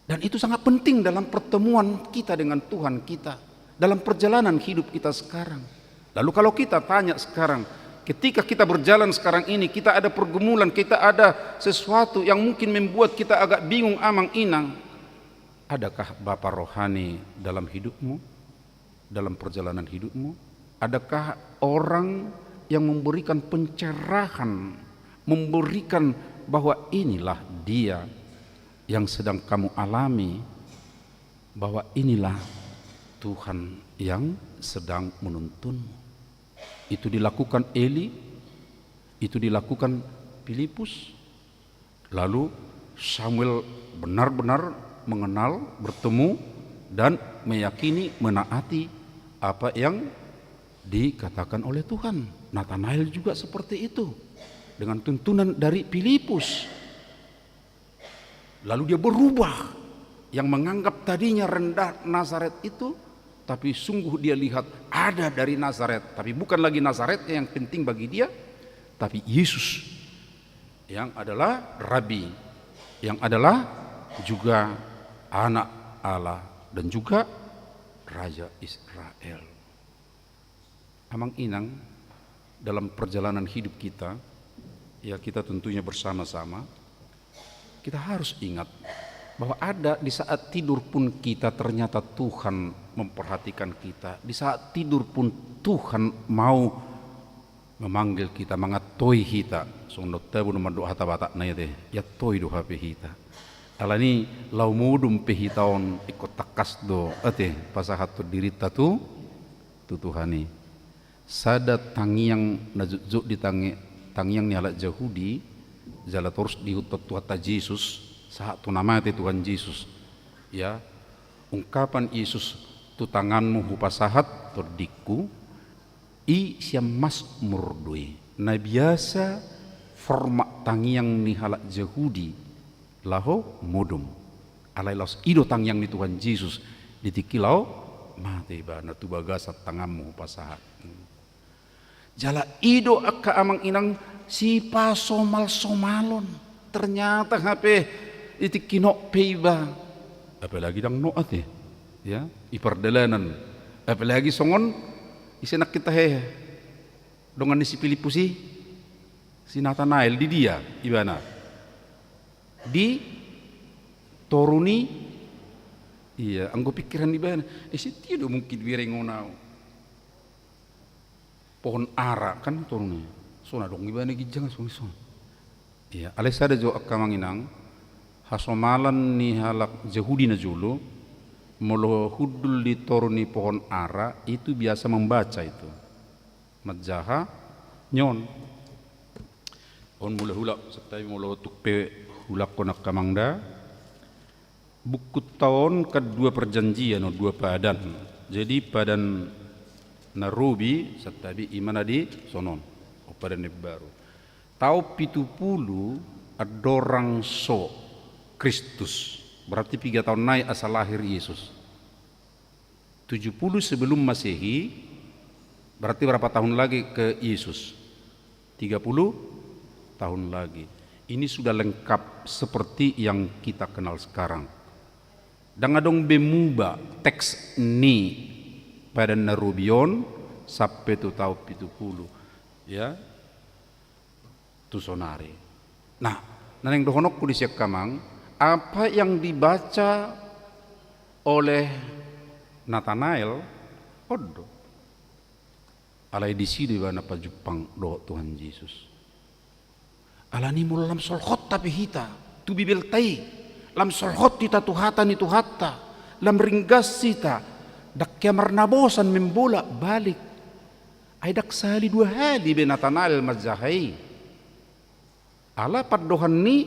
Dan itu sangat penting dalam pertemuan kita dengan Tuhan kita, dalam perjalanan hidup kita sekarang. Lalu kalau kita tanya sekarang, ketika kita berjalan sekarang ini, kita ada pergumulan, kita ada sesuatu yang mungkin membuat kita agak bingung, amang inang, adakah bapa rohani dalam hidupmu? Dalam perjalanan hidupmu? Adakah orang yang memberikan pencerahan, memberikan bahwa inilah dia yang sedang kamu alami, bahwa inilah Tuhan yang sedang menuntunmu? Itu dilakukan Eli, itu dilakukan Filipus. Lalu Samuel benar-benar mengenal, bertemu, dan meyakini, menaati apa yang dikatakan oleh Tuhan. Natanael juga seperti itu, dengan tuntunan dari Filipus. Lalu dia berubah, yang menganggap tadinya rendah Nazaret itu, tapi sungguh dia lihat ada dari Nazaret, tapi bukan lagi Nazaret yang penting bagi dia, tapi Yesus yang adalah Rabi, yang adalah juga Anak Allah dan juga Raja Israel. Amang inang, dalam perjalanan hidup kita, ya, kita tentunya bersama-sama, kita harus ingat bahwa ada di saat tidur pun kita, ternyata Tuhan memperhatikan kita. Di saat tidur pun Tuhan mau memanggil kita, mangattoi hita. Songon na tabo na mandok hata Batak na i ate, ianttoi do hape hita. Alani i, laho modom pe hita on, ingkon tangkas do ate pasahathon dirinta tu, tu Tuhan i. Sada tangiang na jotjot di tangi-, tangiang ni halak Jahudi, jala torus diihuthon Tuhanta Jesus, sahat tu na mate Tuhan Jesus. Ya, ungkapan Yesus, tu tanganmu hupasahat tondingku, i sian Masmur do i. Na biasa format tangiang ni halak Jahudi laho modom. Alai laos i do tangiang ni Tuhan Jesus di tingki laho mate ibana, tu bagasan tanganmu hupasahat. Jala i do angka amang inang sipasomalsomalon. Ternyata hape di tingki nok pe iba. Apalagi ndang nok ate. Ya, i pardalanan. Apalagi songon ise nangkin tahe dongan ni si Filipus i, si Natanael, di dia ibana? Di toru ni, iya, anggo pikiran ni ibana, eh, sintia do mungkin hubereng on au pohon ara kan toru ni. Songon adong ibana ginjang songon i songon. Iya, alai sada jo angka amang inang, hasomalan ni halak Jahudi na jolo, molo hundul di toru ni pohon ara, itu biasa membaca itu. Manjaha nion. On molo hulak, santabi molo tung pe hulakhon angka amang da. Bukunta on kan dua perjanjian, on dua padan. Jadi padan na robi, santabi i ma na di sonon. O, Padan na imbaru. Taon pitu pulu andorang so Kristus. Berarti piga taon nai asa lahir Yesus. Tujuh puluh sebelum Masehi, berarti berapa tahun lagi ke Yesus? Tiga puluh tahun lagi. Ini sudah lengkap seperti yang kita kenal sekarang. Ndang adong be muba teks ni Padan na Robi on sampe tu taon pitu pulu, ya, tu sonari. Nah, na naeng dohononku disi angka amang, apa yang dibaca oleh Natanael, on do. Alai disi do ibana pajumpang dohot Tuhan Jesus. Alani molo lam solhot hape hita tu Bibelta i, lam solhot hita tu hata ni Tuhanta, lam ringgas hita, ndang hea marnabosan membolak balik. Ai ndang sahali dua hali be Natanael manjaha i. Ala pandohan ni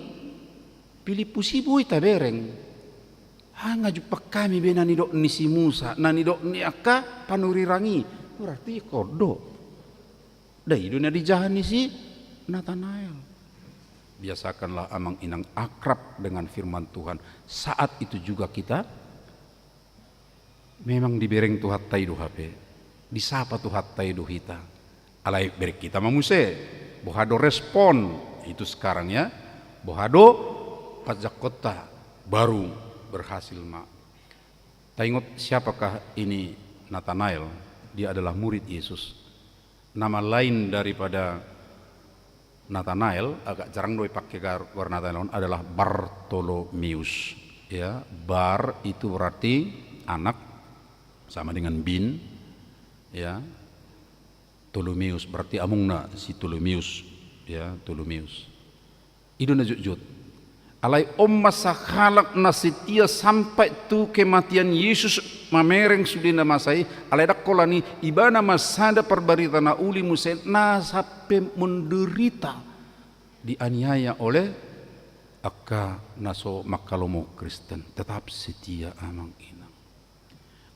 Pilippus i boi tabereng. Nga jumpang hami be na nidok ni si Musa, na nidok ni angka panurirang i. Berarti ingkon do. Ndai do na dijaha ni si Natanael. Biasakanlah amang inang akrab dengan firman Tuhan. Saat itu juga kita memang dibereng Tuhanta i do hape, disapa Tuhanta i do hita. Alai bereng hita ma muse, boha do respon, itu sekarang ya, boha do panjangkonta, baru berhasil ma. Taingot siapakah ini Natanael? Dia adalah murid Yesus. Nama lain daripada Natanael, agak jarang do ipake goar Natanael on, adalah Bartolomeus. Ya, Bar itu berarti anak, sama dengan bin. Ya, Tolomeus berarti amongna si Tolomeus. Ya, Tolomeus. I do na jotjot. Alai on ma sahalak na setia sampai tu kematian Yesus, mamereng sude na masa i, alai ndang holan i, ibana ma sada parbarita na uli muse na sampe menderita, dianiaya oleh angka na so mangkalomo Kristen, tetap setia amang inang.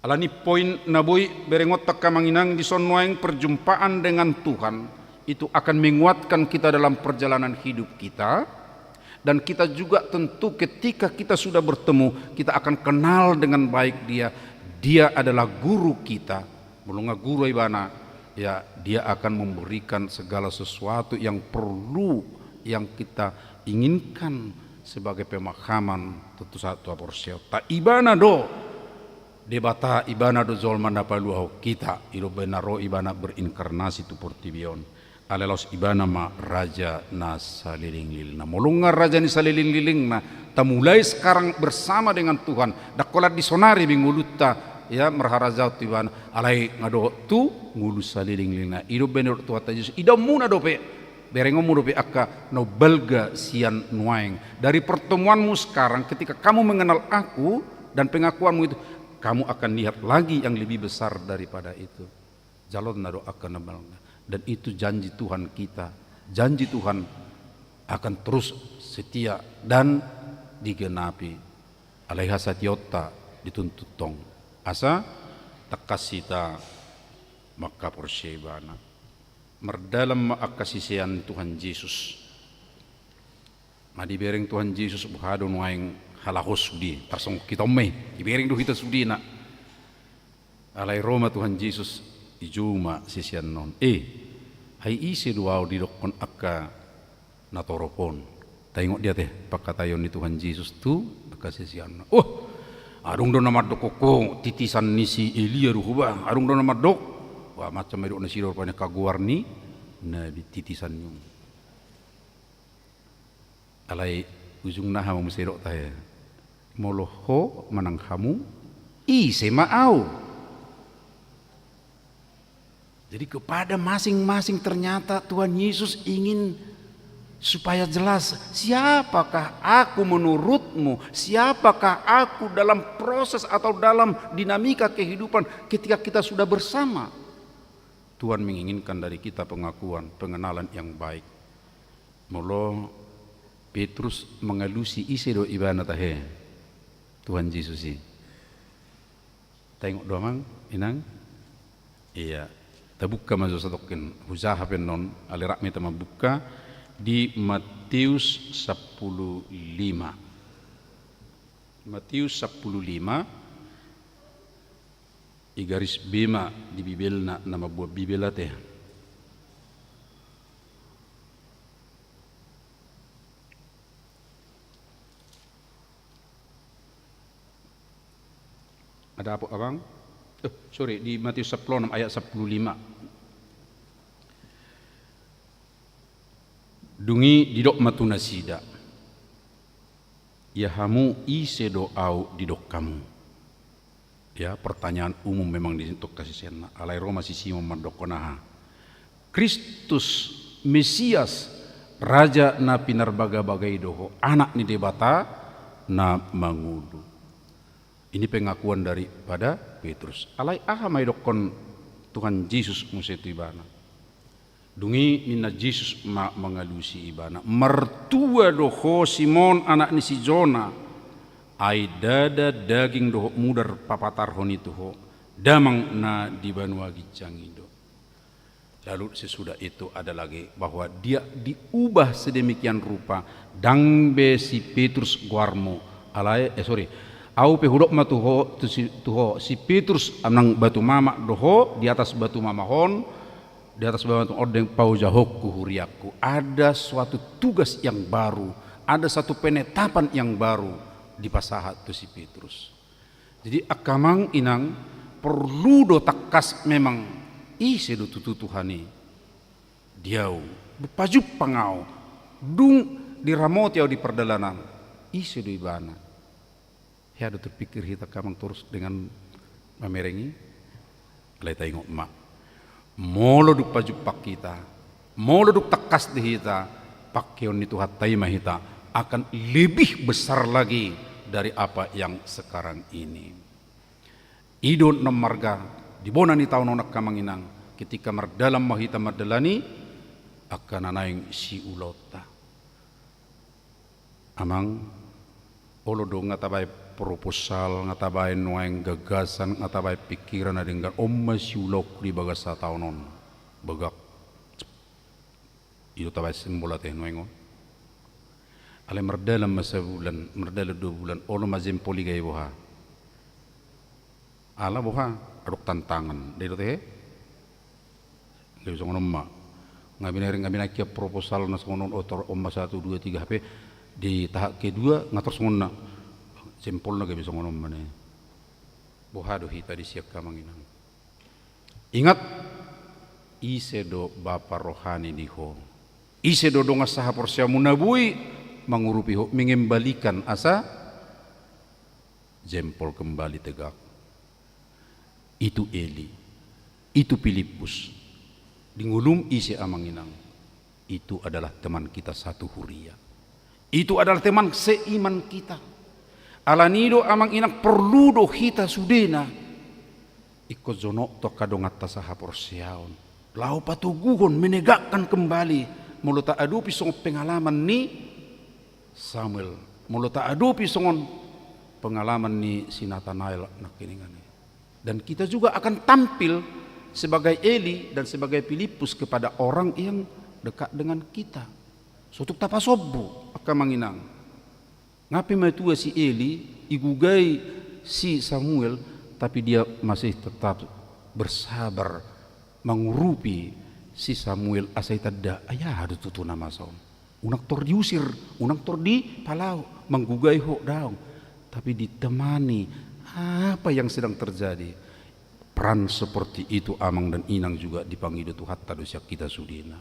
Alani poin na boi berengonta angka amang inang, dison nuaeng perjumpaan dengan Tuhan itu akan menguatkan kita dalam perjalanan hidup kita. Dan kita juga tentu ketika kita sudah bertemu, kita akan kenal dengan baik Dia. Dia adalah guru kita. Molo nga guru ibana, ya, Dia akan memberikan segala sesuatu yang perlu, yang kita inginkan sebagai pemahaman, tentu sahat tu haporseaonta. Ibana do Debata, ibana do jolma na paluahon hita, i do umbahen na ro ibana berinkarnasi tu portibi on. Alai laos ibana ma raja na salelenglelengna. Molo nga raja ni salelenglelengna, ta mulai sekarang bersama dengan Tuhan. Ndang holan di sonari be ngolunta, ya, marharajaon tu ibana. Alai nga dohot tu ngolu salelenglelengna. I do umbahen na didok Tuhanta Jesus, idaonmuna dope, berengonmu dope angka na umbalga sian nuaeng. Dari pertemuanmu sekarang, ketika kamu mengenal Aku dan pengakuanmu itu, kamu akan lihat lagi yang lebih besar daripada itu. Jaloonna do angka na umbalga. Dan itu janji Tuhan kita. Janji Tuhan akan terus setia dan digenapi. Alai hasatiaonta dituntut tong. Asa tangkas hita mangkaporseai ibana. Mardalan ma angka sisean Tuhan Jesus. Nga dibereng Tuhan Jesus boha do nuaeng halak on sude, tarsongon hita on ma i, dibereng do hita sudena. Alai ro ma Tuhan Jesus, dijou ma siseanna on. E, ai ise do ahu didokkon angka na torop on? Taingot dia ate pangkataion ni Tuhan Jesus tu angka siseanna. Oh, adong do na mandok ho titisan ni si Elia do ho ba, adong do na mandok. Wah, macam ma didok nasida rupani angka goar ni nabi titisan ni on. Alai ujungna aha ma muse didok tahe? Molo ho manang hamu, ise ma ahu? Jadi kepada masing-masing ternyata Tuhan Yesus ingin supaya jelas, siapakah aku menurutmu, siapakah aku dalam proses atau dalam dinamika kehidupan ketika kita sudah bersama. Tuhan menginginkan dari kita pengakuan, pengenalan yang baik. Molo Petrus mangalusi, ise do ibana tahe? Tuhan Jesus i. Taingot do amang inang? Iya. Tabuka ma jo satongkin, hujaha pe annon, alai rap ma hita mambuka di Matius sampulu lima. Matius sampulu lima, igaris B ma di Bibelna, na mambuat Bibel ate. Ada apa, Abang? Eh, sorry, di Matius sampulu onom ayat sampulu lima. Dung i didok ma tu nasida, "Ia hamu, ise do Ahu didok hamu?" Ya, pertanyaan umum memang di situ kasisena. Alai ro ma si Simon mandokkon, "Aha, Kristus, Mesias, Raja na pinarbaga-baga i do Ho, Anak ni Debata na mangolu." Ini pengakuan daripada Petrus. Alai aha ma didokkon Tuhan Jesus muse tu ibana? Dung i ninna Jesus ma mangalusi ibana, "Martua do ho, Simon, anak ni si Jona, ai ndada daging dohot mudar papatarhon i tu ho, Damang na di banua ginjang i do." Lalu sesudah itu ada lagi, bahwa dia diubah sedemikian rupa, "Ndang be si Petrus goarmu, alai," eh, sorry, "Ahu pe hudok ma tu ho, tu si, tu ho, si Petrus nang batu mamak do ho, di atas batu mamak on, di atas batu ondeng paujahonku huriangku." Ada suatu tugas yang baru, ada satu penetapan yang baru dipasahat tu si Petrus. Jadi angka amang inang, porlu do tangkas memang, ise do tutu Tuhan i di ahu, dung pajumpang ahu, dung diramoti ahu di pardalanan, ise do ibana? Hea do terpikir hita angka amang torus dengan mamereng i? Alai taingot ma, molo dung pajumpang hita, molo dung tangkas di hita, pangkeon ni Tuhanta i ma hita, akan lebih besar lagi dari apa yang sekarang ini. I do na marga di bona ni taon on angka amang inang, ketika mardalan ma hita mandalani angka na naeng siulaonta. Amang, olo do nga tabaen proposal, nga tabaen nuaeng gagasan, nga tabaen pikiran na denggan, on ma siulaonku di bagasan taon on. Bagak. I do tabaen simbol ate nuaeng on. Alai mardalan ma sabulan, mardalan dua bulan, olo ma jempol i gabe boha? Ala boha? Adong tantangan. Dai do tehe? Gabe songon on ma. Nga binaen, nga binaen hian proposal na songon on, otor on ma satu, dua, tiga, hape di tahap kedua nga tor songon na. Jempolna gabe songon on ma ne. Boha do hita disi angka amang inang? Ingat, ise do bapa rohani di ho? Ise do dongan sahaporseaonmu na boi mangurupi ho, mengembalikan asa jempol kembali tegak? Itu Eli, itu Pilippus. Di ngolum ise amang inang? Itu adalah teman kita satu huria. Itu adalah teman seiman kita. Alani do amang inang porlu do hita sudena ingkon jonok tu angka donganta sahaporseaon, laho patoguhon, menegakkan kembali, molo taadopi songon pengalaman ni Samuel, molo taadopi songon pengalaman ni si Natanael nangkiningan i. Dan kita juga akan tampil sebagai Eli dan sebagai Pilippus kepada orang yang dekat dengan kita. So tung tapasombu, angka amang inang. Nga pe matua si Eli, igugai si Samuel, tapi dia masih tetap bersabar mangurupi si Samuel asa ditanda, ai aha do tutu na masa on. Unang tor diusir, unang tor dipalaho, manggugai ho, daong. Tapi ditemani apa yang sedang terjadi. Peran seperti itu amang dan inang juga dipangido Tuhanta do sian hita sudena.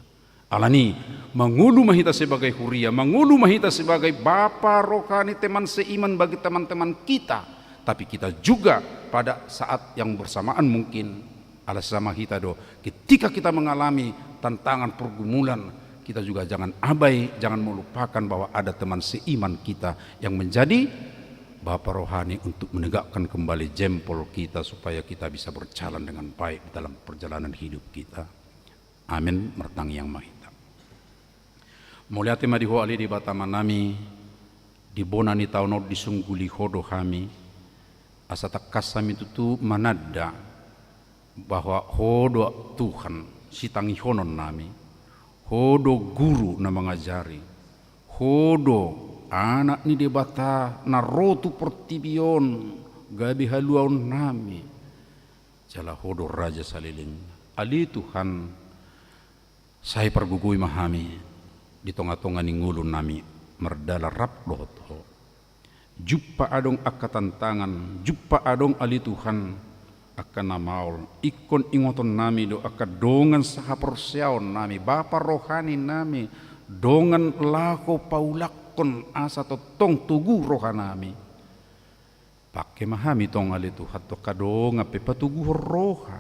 Alani, mangolu ma hita sebagai huria, mangolu ma hita sebagai bapa rohani, teman seiman bagi teman-teman kita. Tapi kita juga pada saat yang bersamaan mungkin, ala sesama hita do, ketika kita mengalami tantangan pergumulan, kita juga jangan abai, jangan melupakan bahwa ada teman seiman kita yang menjadi bapa rohani untuk menegakkan kembali jempol kita supaya kita bisa berjalan dengan baik dalam perjalanan hidup kita. Amen. Martangiang ma hita. Mauliate ma di Ho ale Debata Amanami, di bona ni taon on disungguli Ho do hami, asa tangkas hami tutu mananda bahwa Ho do Tuhan sitangihonon nami, Ho do guru na mangajari, Ho do Anak ni Debata na ro tu portibi on gabe haluaon nami, jala Ho do Raja saleleng. Ale Tuhan, sai pargogoi ma hami di tonga-tonga ni ngolu nami mardalan rap dohot Ho. Jumpa adong angka tantangan, jumpa adong ale Tuhan angka na maol, ingkon ingoton nami do angka dongan sahaporseaon nami, bapa rohani nami, dongan laho paulakkon asa tongtong togu roha nami. Pangke ma hami tong ale Tuhan tu angka dongan pe patoguhon roha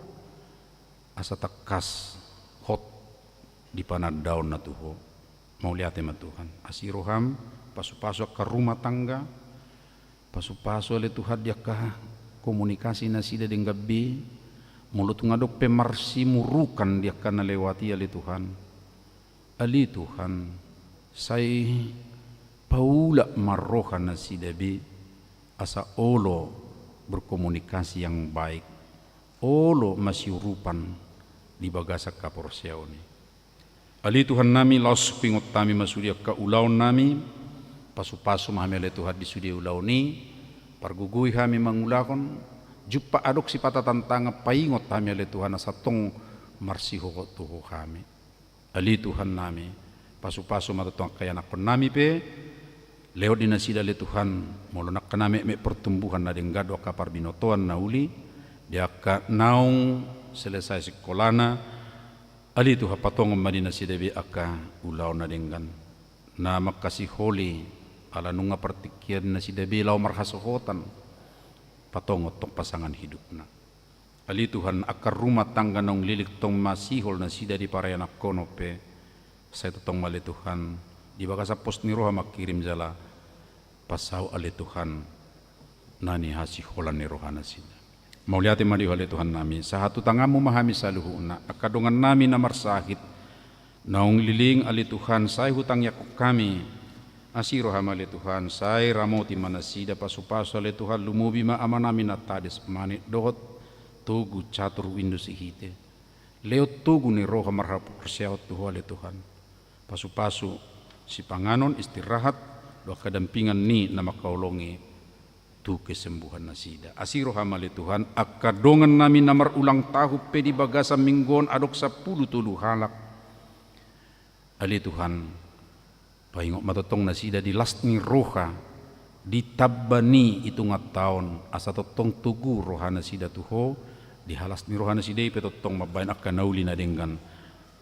asa tangkas hot di panandaonna tu Ho. Mauliate ma Tuhan. Asi roham, pasu-pasu angka rumah tangga, pasu-pasu ale Tuhan di angka komunikasi nasida denggan be, molo tung adong pe marsimurukan di angka na lewat i ale Tuhan. Ale Tuhan, sai paulak ma roha nasida be, asa olo berkomunikasi yang baik, olo masiurupan di bagasan haporseaon i. Ale Tuhan nami, laos huingot hami ma sude angka ulaon nami, pasu-pasu ma hami ale Tuhan di sude ulaon i, pargogoi hami mangulahon, jumpa adong sipata tantangan paingot hami ale Tuhan asa tong marsihohot tu Ho hami. Ale Tuhan nami, pasu-pasu ma tongtong angka ianakhon nami pe, lewat di nasida ale Tuhan, molo nangkin na metmet pertumbuhan na denggan do angka parbinotoan na uli, di angka naung selesai sikolana, ale Tuhan patongon ma di nasida be angka ulaon na denggan, na mangkasiholi, ala nunga partingkian nasida be laho marhasohotan, patongon tong pasangan hidupna. Ale Tuhan, angka rumah tangga naung leleng tong masihol nasida di paranakhon on pe, sai tongtong ma ale Tuhan, di bagasan pos ni roha mangkirim jala, pasaut ale Tuhan, na nihasiholan ni roha nasida. Mauliate ma di Ho ale Tuhan nami, sahat tu tanganmu ma hami saluhutna, angka dongan nami na marsahit, naung leleng ale Tuhan, sai hutangiangkon hami. Asi roham ale Tuhan, sai ramoti ma nasida pasu-pasu ale Tuhan, lumobi ma ama nami na tadis manik dohot togu catur windu sihite. Lehon togu ni roha marhaporseaon tu Ho ale Tuhan. Pasu-pasu sipanganon istirahat, dohot angka dampingan ni na mangkaholongi tu kesembuhan nasida. Asi roham ale Tuhan, angka dongan nami na marulang tahun pe di bagasan minggu on adong sampulu tolu halak. Ale Tuhan, paingot ma tongtong nasida di las ni roha, di tamba ni itungan taon, asa tongtong togu roha nasida tu Ho, di halas ni roha nasida i pe tongtong mambahen angka na uli na denggan,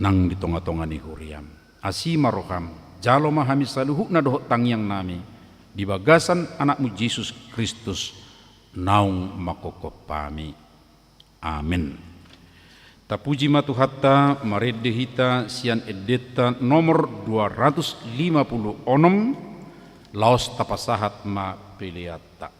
nang di tonga-tonga ni huriam. Asi ma roham, jalo ma hami saluhutna dohot tangiang nami, di bagasan Anakmu Jesus Kristus, naung manghophop hami. Amen. Tapuji ma Tuhanta, marende hita sian endenta nomor dua ratus lima puluh onom, laos tapasahat ma peleanta.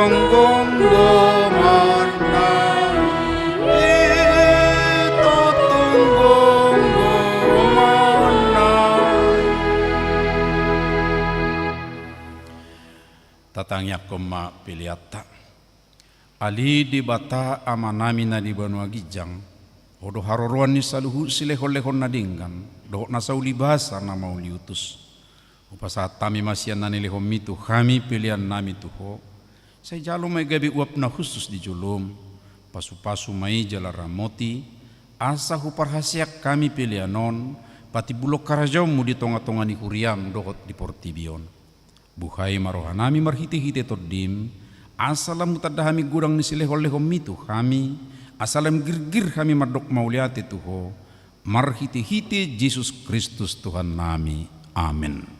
Gomgomanna i, tontu gomgomanna i. Tatangiangkon ma peleanta. Ale Debata Amanami na di banua ginjang, Ho do haroroan ni saluhut silehonlehon na denggan dohot na saulibasa na mauliutus. Hupasahat hami ma sian na nilehonMi tu hami peleannami tu Ho. Sai jalo ma i gabe uap na hushus di joloM. Pasupasu ma i jala ramoti, asa huparhaseang hami pelean on patimbulhon harajaonMu di tongatonga ni huriaM dohot di portibi on. Buhai ma rohanami marhitehite TondiM, asa lam hutanda hami godang ni silehonlehonMi tu hami, asa lam girgir hami mandok mauliate tu Ho, marhitehite Jesus Kristus Tuhannami. Amen.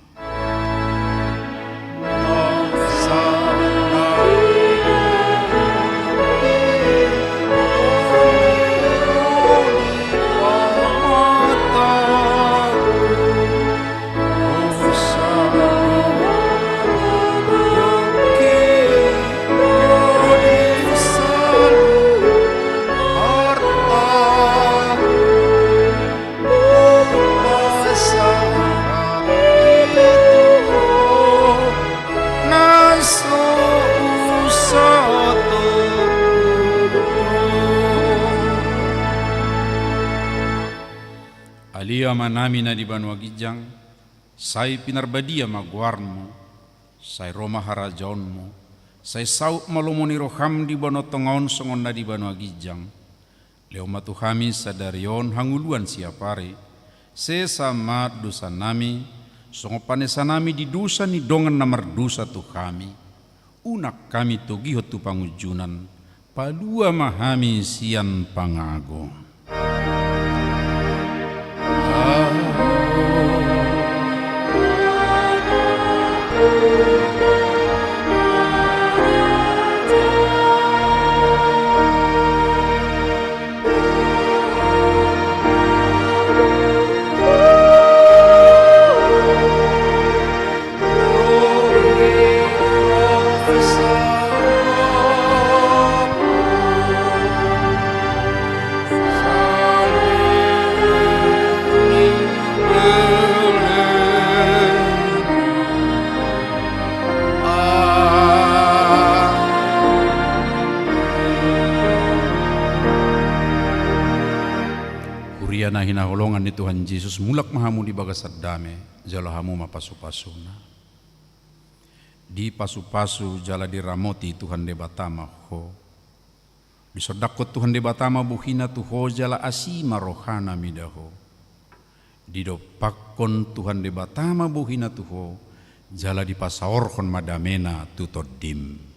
Ale Amanami na di banua ginjang, sai pinarbadia ma goarMu, sai ro ma harajaonMu, sai saut ma lomo ni rohaM di banua tonga on songon na di banua ginjang. Lehon ma tu hami sadari on hangoluan siapari, sesa ma dosanami, songon panesanami di dosa ni dongan na mardosa tu hami. Unang hami togihon tu pangunjunan, palua ma hami sian pangago. Huria na hinaholongan ni Tuhan Jesus, mulak ma hamu di bagasan dame, jalo hamu ma pasupasuna. Dipasupasu jala diramoti Tuhan Debata ma ho. Disondangkon Tuhan Debata ma bohina tu ho jala asi ma rohana mida ho. Didompakkon Tuhan Debata ma bohina tu ho, jala dipasaorhon ma damena tu tondim.